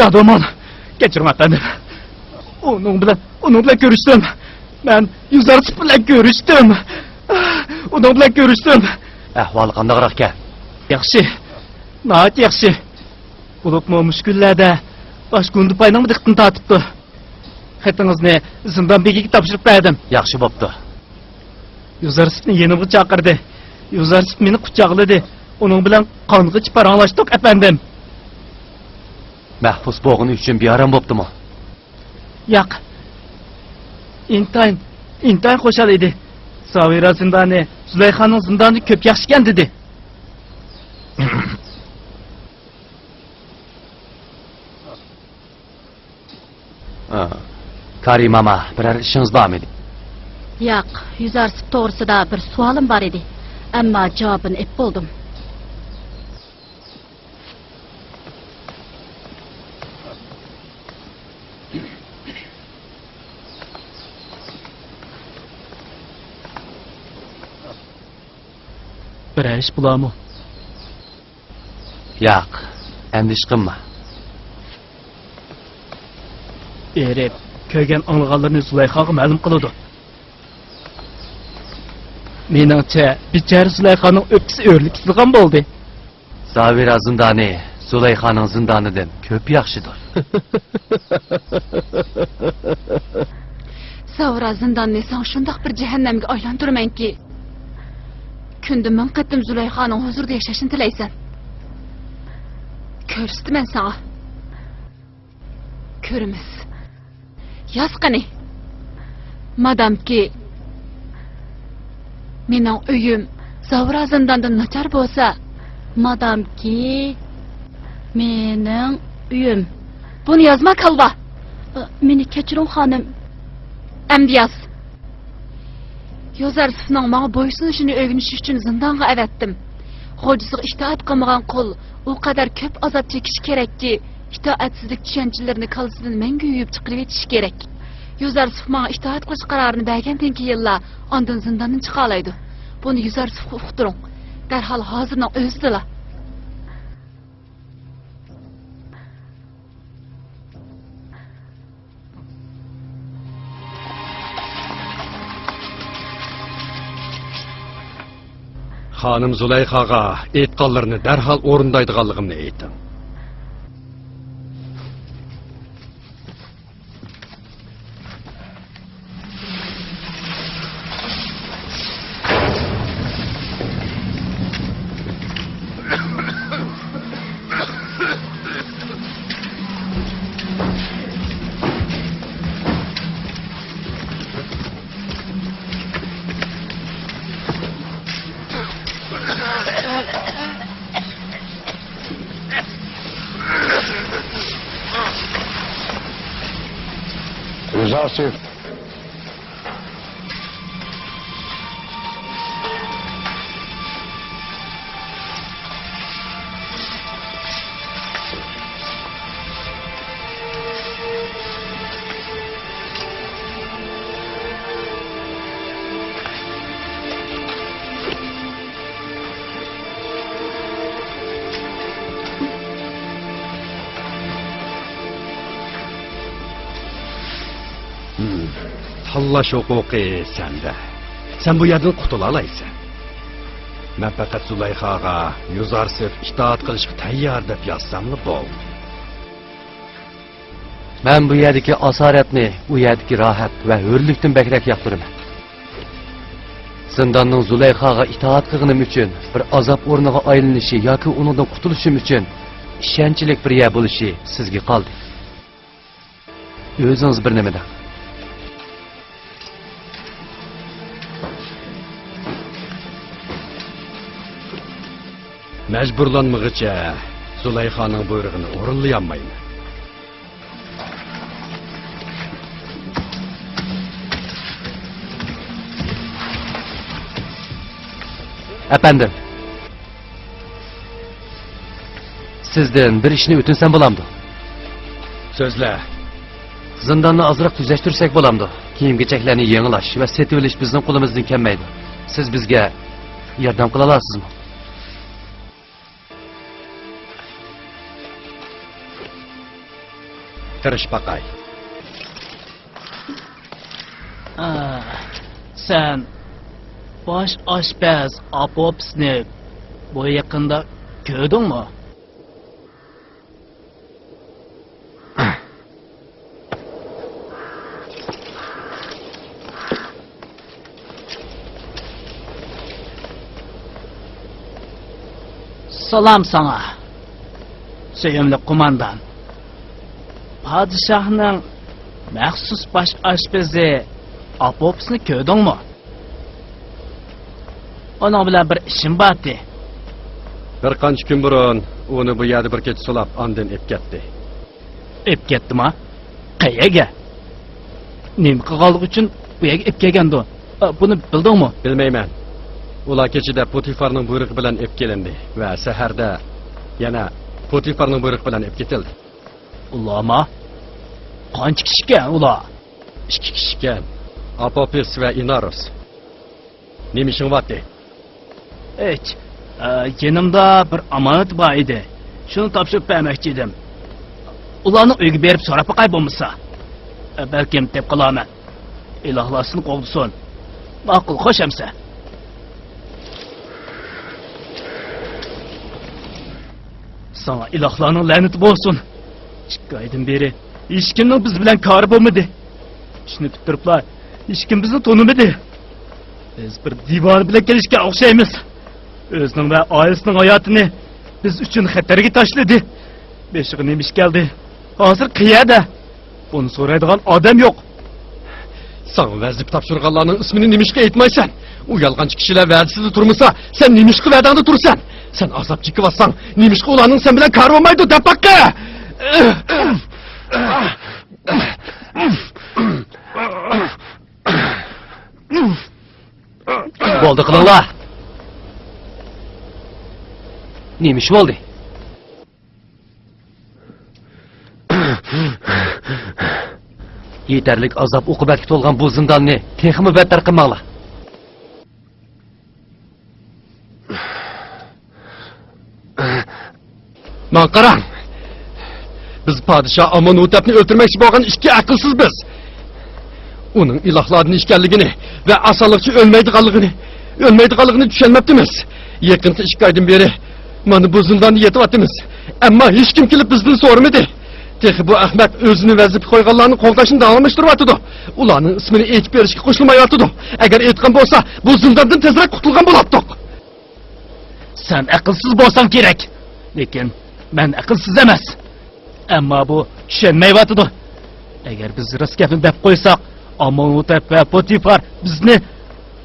رادومان، كەچۈرۈڭ ئەپەندىم. ئۇنىڭ بىلەن، ئۇنىڭ بىلەن كۆرۈشتۈم. مەن يۈزەرسىپ بىلەن كۆرۈشتۈم. ئۇنىڭ بىلەن كۆرۈشتۈم. ئەھۋالى قانداقراق ئىكەن؟ ياخشى. ناھايىتى ياخشى. بولۇپمۇ مۇشۇ كۈنلەردە باش گۇندىپاينىڭ دىققىتىنى تارتىپتۇ. خېتىڭىزنى زىندان بېگىگە تاپشۇرۇپ بەردىم. ياخشى بوپتۇ. يۈزەرسىپنى يېنىمغا چاقىردى. يۈزەرسىپ مېنى قۇچاقلىدى. ئۇنىڭ بىلەن قانغىچە پاراڭلاشتۇق، ئەپەندىم. مەھبۇس بولغىنى ئۈچۈن بىئارام بوپتۇمۇ؟ ياق. ئىنتايىن، ئىنتايىن خۇشال ئىدى. زاۋىرا زىندانى زۇلەيخانىڭ زىندانىدىن كۆپ ياخشىكەن، دېدى. ئا، كارى ماما، بىرەر ئىشىڭىز بارمىدى؟ ياق، يۈزەرسىپ توغرىسىدا بىر سوئالىم بار ئىدى، ئەمما جاۋابىنى ئېپ بولدۇم. بىرەر ئىش بولارمۇ؟ ياق، ئەندىشە قىلما. بېرىپ، كۆرگەن ئاڭلىغانلىرىنى زۇلەيخاغا مەلۇم قىلىدۇ. مېنىڭچە، بىچارە زۇلەيخانىڭ ئۆپكىسى ئۆرلۈك كېتىدىغان بولدى. زاۋىرا زىندانى زۇلەيخانىڭ زىندانىدىن كۆپ ياخشىدۇر. زاۋىرا زىنداننى ساڭا شۇنداق بىر جەھەننەمگە ئايلاندۇرىمەنكى، كۈندە مىڭ قېتىم زۇلەيخانىڭ ھۇزۇرىدا ياشاشنى تىلەيسەن. كۆرسىتىمەن ساڭا. كۆرىمىز. ياز قېنى. مادامكى مېنىڭ ئۆيۈم زاۋرا زىنداندىن ناچار بولسا، مادامكى مېنىڭ ئۆيۈم. بۇنى يازما، كالۋا! مېنى كەچۈرۈڭ، خانىم. ئەمدى ياز. يوزارسىفنىڭ ماڭا بويسۇنۇشىنى ئۆگىنىش ئۈچۈن زىندانغا ئەۋەتتىم. خوجىسىغا ئىتائەت قىلمىغان قۇل ئۇ قەدەر كۆپ ئازاب چېكىشى كېرەككى، ئىتائەتسىزلىك چۈشەنچىلىرىنى كاللىسىدىن مەڭگۈ يۇيۇپ چىقىرىۋېتىشى كېرەك. يوزارسىف ماڭا ئىتائەت قىلىش قارارىنى بەرگەندىن كېيىنلا ئاندىن زىنداندىن چىقالايدۇ. بۇنى يوزارسىفقا ئۇقتۇرۇڭ. دەرھال ھازىرنىڭ ئۆزىدىلا. خانىم زۇلەيخاغا ئېيتقانلىرىنى دەرھال ئورۇندايدىغانلىقىمنى ئېيتىڭ. يوزارسىف. ھىم، تاللاش ھوقۇقى سەندە. سەن بۇ يەردىن قۇتۇلالايسەن. مەن پەقەت زۇلەيخاغا يوزارسىف ئىتائەت قىلىشقا تەييار دەپ يازساملا بولدى. مەن بۇ يەردىكى ئاسارەتنى ئۇ يەردىكى راھەت ۋە ھۆرلۈكتىن بەكرەك ياقتۇرىمەن. زىنداننىڭ زۇلەيخاغا ئىتائەت قىلغىنىم ئۈچۈن بىر ئازاب ئورنىغا ئايلىنىشى ياكى ئۇنىڭدىن قۇتۇلۇشۇم ئۈچۈن ئىشەنچلىك بىر يەر بولۇشى سىزگە قالدى. ئۆزىڭىز بىر نېمە دەڭ. مەجبۇرلانمىغۇچە زۇلەيخانىڭ بۇيرۇقىنى ئورۇنلىيالمايمەن. ئەپەندىم، سىزدىن بىر ئىشنى ئۆتۈنسەم بولامدۇ؟ سۆزلە. زىنداننى ئازراق تۈزەشتۈرسەك بولامدۇ؟ كىيىم-كېچەكلەرنى يېڭىلاش ۋە سېتىۋېلىش بىزنىڭ قولىمىزدىن كەلمەيدۇ. سىز بىزگە ياردەم قىلالارسىزمۇ؟ تىرىشىپ باقاي. ئا، سەن باش ئاشپەز ئاپوپسنى بۇ يېقىندا كۆردۈڭمۇ؟ سالام ساڭا، سۆيۈملۈك قوماندان. پادىشاھنىڭ مەخسۇس باش ئاشپىزى ئاپوپسنى كۆردۈڭمۇ؟ ئۇنىڭ بىلەن بىر ئىشىم بارتى. بىر قانچە كۈن بۇرۇن ئۇنى بۇ يەردە بىر كېچە سولاپ، ئاندىن ئېلىپ كەتتى. ئېلىپ كەتتىما؟ قەيەرگە؟ نېمە قىلغانلىقى ئۈچۈن بۇ يەرگە ئېلىپ كەلگەندۇ؟ ئا، بۇنى بىلدىڭمۇ؟ بىلمەيمەن. ئۇلار كېچىدە پوتىفارنىڭ بۇيرۇقى بىلەن ئېلىپ كېلىندى ۋە سەھەردە يەنە پوتىفارنىڭ بۇيرۇقى بىلەن ئېلىپ كېتىلدى. ئۇلارما؟ قانچە كىشىكەن ئۇلار؟ ئىككى كىشىكەن. ئاپوپس ۋە ئىنارۇس. نېمە ئىشىڭ بارتى؟ ھېچ. ئە، يېنىمدا بىر ئامانەت بار ئىدى. شۇنى تاپشۇرۇپ بەرمەكچى ئىدىم. ئۇلارنىڭ ئۆيىگە بېرىپ سوراپ باقاي بولمىسا. ئە، بەلكىم تېپىپ قالارمەن. ئىلاھلار سېنى قوغدىسۇن. ماقۇل، خوش ئەمىسە. ساڭا ئىلاھلارنىڭ لەنىتى بولسۇن. ئىككى ئايدىن بېرى ھېچكىمنىڭ بىز بىلەن كارى بولمىدى. ئىشنى پۈتتۈرۈپلا ھېچكىم بىزنى تونۇمىدى. بىز بىر دىۋانە بىلەن كېلىشكەن ئوخشايمىز. ئۆزىنىڭ ۋە ئائىلىسىنىڭ ھاياتىنى بىز ئۈچۈن خەتەرگە تاشلىدى. بېشىغا نېمە ئىش كەلدى؟ ھازىر قەيەردە؟ بۇنى سورايدىغان ئادەم يوق. ساڭا ۋەزىپە تاپشۇرغانلارنىڭ ئىسمىنى نېمىشقا ئېيتمايسەن؟ ئۇ يالغانچى كىشىلەر ۋەدىسىدە تۇرمىسا، سەن نېمىشقا ۋەدەڭدە تۇرىسەن؟ سەن ئازاب چېكىۋاتساڭ، نېمىشقا ئۇلارنىڭ سەن بىلەن كارى بولمايدۇ؟ دەپ باققى! ئۇھ! ئۇھ! ئۇھ! ئۇھ! بولدى، قىلىڭلار. نېمە ئىش بولدى؟ يېتەرلىك ئازاب-ئوقۇبەتكە تولغان بۇ زىنداننى تېخىمۇ بەتتەر قىلماڭلار. ماڭا قاراڭ. بىز پادىشاھ ئامونھوتەپنى ئۆلتۈرمەكچى بولغان ئىككى ئەقىلسىز بىز. ئۇنىڭ ئىلاھلاردىن ئىكەنلىكىنى ۋە ئاسانلىقچە ئۆلمەيدىغانلىقىنى، ئۆلمەيدىغانلىقىنى چۈشەنمەپتىمىز. يېقىنقى ئىككى ئايدىن بېرى مانا بۇ زىنداندا يېتىۋاتىمىز. ئەمما ھېچكىم كېلىپ بىزدىن سورىمىدى. تېخى بۇ ئەخمەق ئۆزىنى ۋەزىپە قويغانلارنى قوغداشنى داۋاملاشتۇرۇۋاتىدۇ. ئۇلارنىڭ ئىسمىنى ئېيتىپ بېرىشكە قوشۇلمايۋاتىدۇ. ئەگەر ئېيتقان بولسا، بۇ زىنداندىن تېزرەك قۇتۇلغان بولاتتۇق. سەن ئەقىلسىز بولساڭ كېرەك، لېكىن مەن ئەقىلسىز ئەمەس. ئەمما بۇ چۈشەنمەيۋاتىدۇ. ئەگەر بىز راست گەپنى دەپ قويساق، ئامونھوتەپ ۋە پوتىفار بىزنى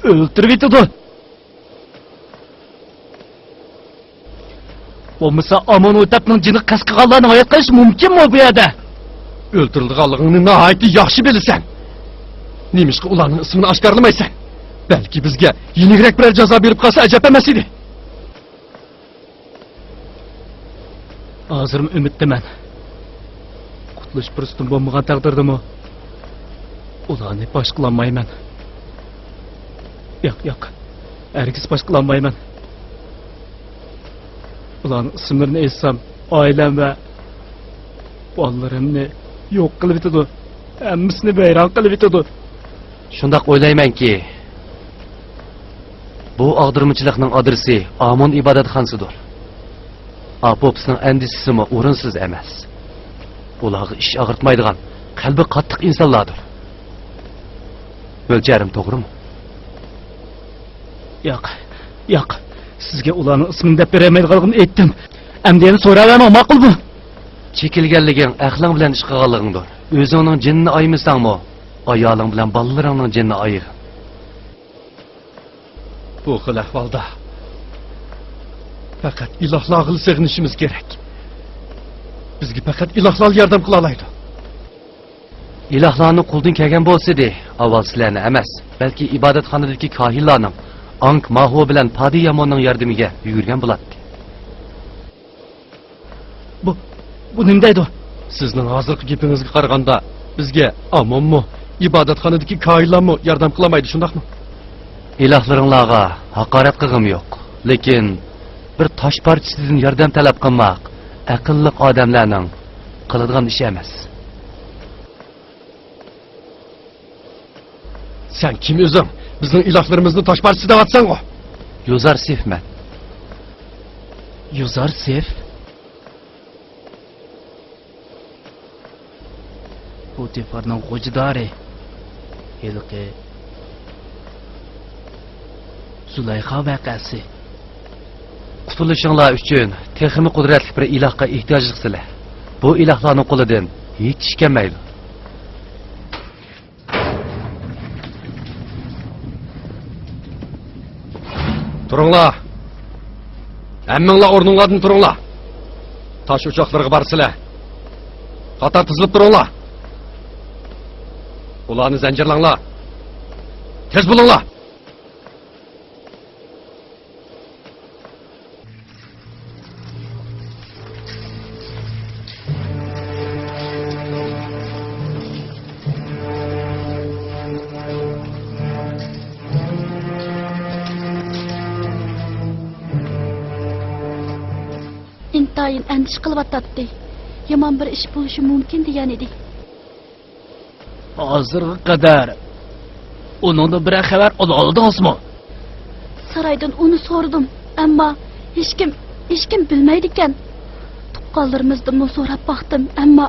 ئۆلتۈرۈۋېتىدۇ. بولمىسا ئامونھوتەپنىڭ جېنىغا قەست قىلغانلارنىڭ ھايات قېلىشى مۇمكىنمۇ بۇ يەردە؟ ئۆلتۈرۈلىدىغانلىقىڭنى ناھايىتى ياخشى بىلىسەن. نېمىشقا ئۇلارنىڭ ئىسمىنى ئاشكارىلىمايسەن؟ بەلكى بىزگە يېنىكرەك بىرەر جازا بېرىپ قالسا ئەجەب ئەمەس ئىدى. ھازىرمۇ ئۈمىدتىمەن. قۇتۇلۇش پۇرسىتىم بولمىغان تەقدىردىمۇ ئۇلارنى پاش قىلالمايمەن. ياق، ياق، ھەرگىز پاش قىلالمايمەن. ئۇلارنىڭ ئىسىملىرىنى ئېيتسام، ئائىلەم ۋە بالىلىرىمنى يوق قىلىۋېتىدۇ. ھەممىسىنى ۋەيران قىلىۋېتىدۇ. شۇنداق ئويلايمەنكى، بۇ ئاغدۇرمىچىلىقنىڭ ئادرېسى ئامون ئىبادەتخانىسىدۇر. ئاپوپسنىڭ ئەندىشىسىمۇ ئورۇنسىز ئەمەس. ئۇلارغا ئىچ ئاغرىتمايدىغان، قەلبى قاتتىق ئىنسانلاردۇر. مۆلچەرىم توغرىمۇ؟ ياق، ياق. سىزگە ئۇلارنىڭ ئىسمىنى دەپ بېرەلمەيدىغانلىقىمنى ئېيتتىم. ئەمدى يەنە سوراۋەرمەڭ، ماقۇلمۇ؟ چېكىنگەنلىكىڭ ئەقلىڭ بىلەن ئىش قىلغانلىقىڭدۇر. ئۆزۈڭنىڭ جېنىنى ئايىمىساڭمۇ، ئايالىڭ بىلەن بالىلىرىڭنىڭ جېنىنى ئايىغىن. بۇ خىل ئەھۋالدا پەقەت ئىلاھلارغىلا سېغىنىشىمىز كېرەك. بىزگە پەقەت ئىلاھلار ياردەم قىلالايدۇ. ئىلاھلارنىڭ قولىدىن كەلگەن بولسىدى، ئاۋۋال سىلەرنى ئەمەس، بەلكى ئىبادەتخانىدىكى كاھىنلارنىڭ، ئانك ماھۇ بىلەن پادى ياموننىڭ ياردىمىگە يۈگۈرگەن بولاتتى. بۇ، بۇ نېمە دەيدۇ؟ سىزنىڭ ھازىرقى گېپىڭىزگە قارىغاندا، بىزگە ئامونمۇ، ئىبادەتخانىدىكى كاھىنلارمۇ ياردەم قىلالمايدۇ، شۇنداقمۇ؟ ئىلاھلىرىڭلارغا ھاقارەت قىلغۇم يوق، لېكىن بىر تاش پارچىسىدىن ياردەم تەلەپ قىلماق ئەقىللىق ئادەملەرنىڭ قىلىدىغان ئىشى ئەمەس. سەن كىم ئۆزۈڭ؟ بىزنىڭ ئىلاھلىرىمىزنى تاش پارچىسى دەۋاتىسەنغۇ؟ يوزار سېف مەن. يوزار سېف؟ پوتىفارنىڭ غوجىدارى. ھېلىقى زۇلايخا ۋەقەسى. قۇتۇلۇشۇڭلار ئۈچۈن تېخىمۇ قۇدرەتلىك بىر ئىلاھقا ئېھتىياجلىقسىلەر. بۇ ئىلاھلارنىڭ قولىدىن ھېچ ئىش كەلمەيدۇ. تۇرۇڭلار! ھەممىڭلار ئورنۇڭلاردىن تۇرۇڭلار! تاش ئوچاقلىرىغا بارىسىلەر! قاتار تىزىلىپ تۇرۇڭلار! ئۇلارنى زەنجىرلەڭلار! تېز بولۇڭلار! ئىنتايىن ئەندىشە قىلىۋاتاتتى. يامان بىر ئىش بولۇشى مۇمكىن دېگەن ئىدى. ھازىرغا قەدەر ئۇنىڭدىن بىرەر خەۋەر ئالالىدىڭىزمۇ؟ سارايدىن ئۇنى سورىدىم، ئەمما ھېچكىم، ھېچكىم بىلمەيدىكەن. تۇغقانلىرىمىزدىنمۇ سوراپ باقتىم، ئەمما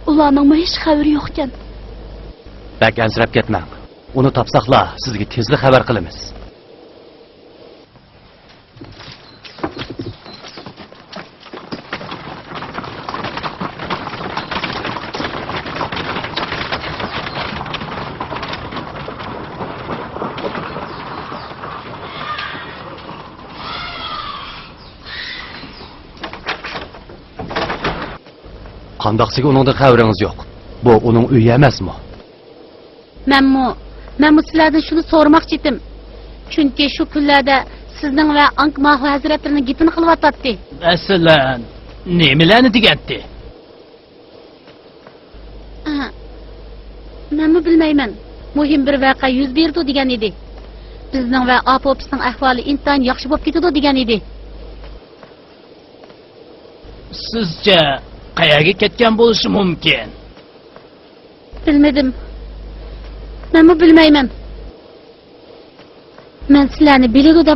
ئۇلارنىڭمۇ ھېچ خەۋىرى يوقكەن. بەك ئەنسىرەپ كەتمەڭ. ئۇنى تاپساقلا، سىزگە تېزلا خەۋەر قىلىمىز. قانداقسىگە ئۇنىڭدىن خەۋىرىڭىز يوق؟ بۇ ئۇنىڭ ئۆيى ئەمەسمۇ؟ مەنمۇ، مەنمۇ سىلەردىن شۇنى سورىماقچى ئىدىم. چۈنكى شۇ كۈنلەردە سىزنىڭ ۋە ئاڭكماخۇ ھەزرەتلىرىنىڭ گېپىنى قىلىۋاتاتتى. مەسىلەن، نېمىلەرنى دېگەنتى؟ ئە، مەنمۇ بىلمەيمەن. مۇھىم بىر ۋەقە يۈز بېرىدۇ دېگەن ئىدى. بىزنىڭ ۋە ئاپا ئوپىسنىڭ ئەھۋالى ئىنتايىن ياخشى بولۇپ كېتىدۇ دېگەن ئىدى. سىزچە، قەيەرگە كەتكەن بولۇشى مۇمكىن؟ بىلمىدىم. مەنمۇ بىلمەيمەن. مەن سىلەرنى بىلىدۇ دەپ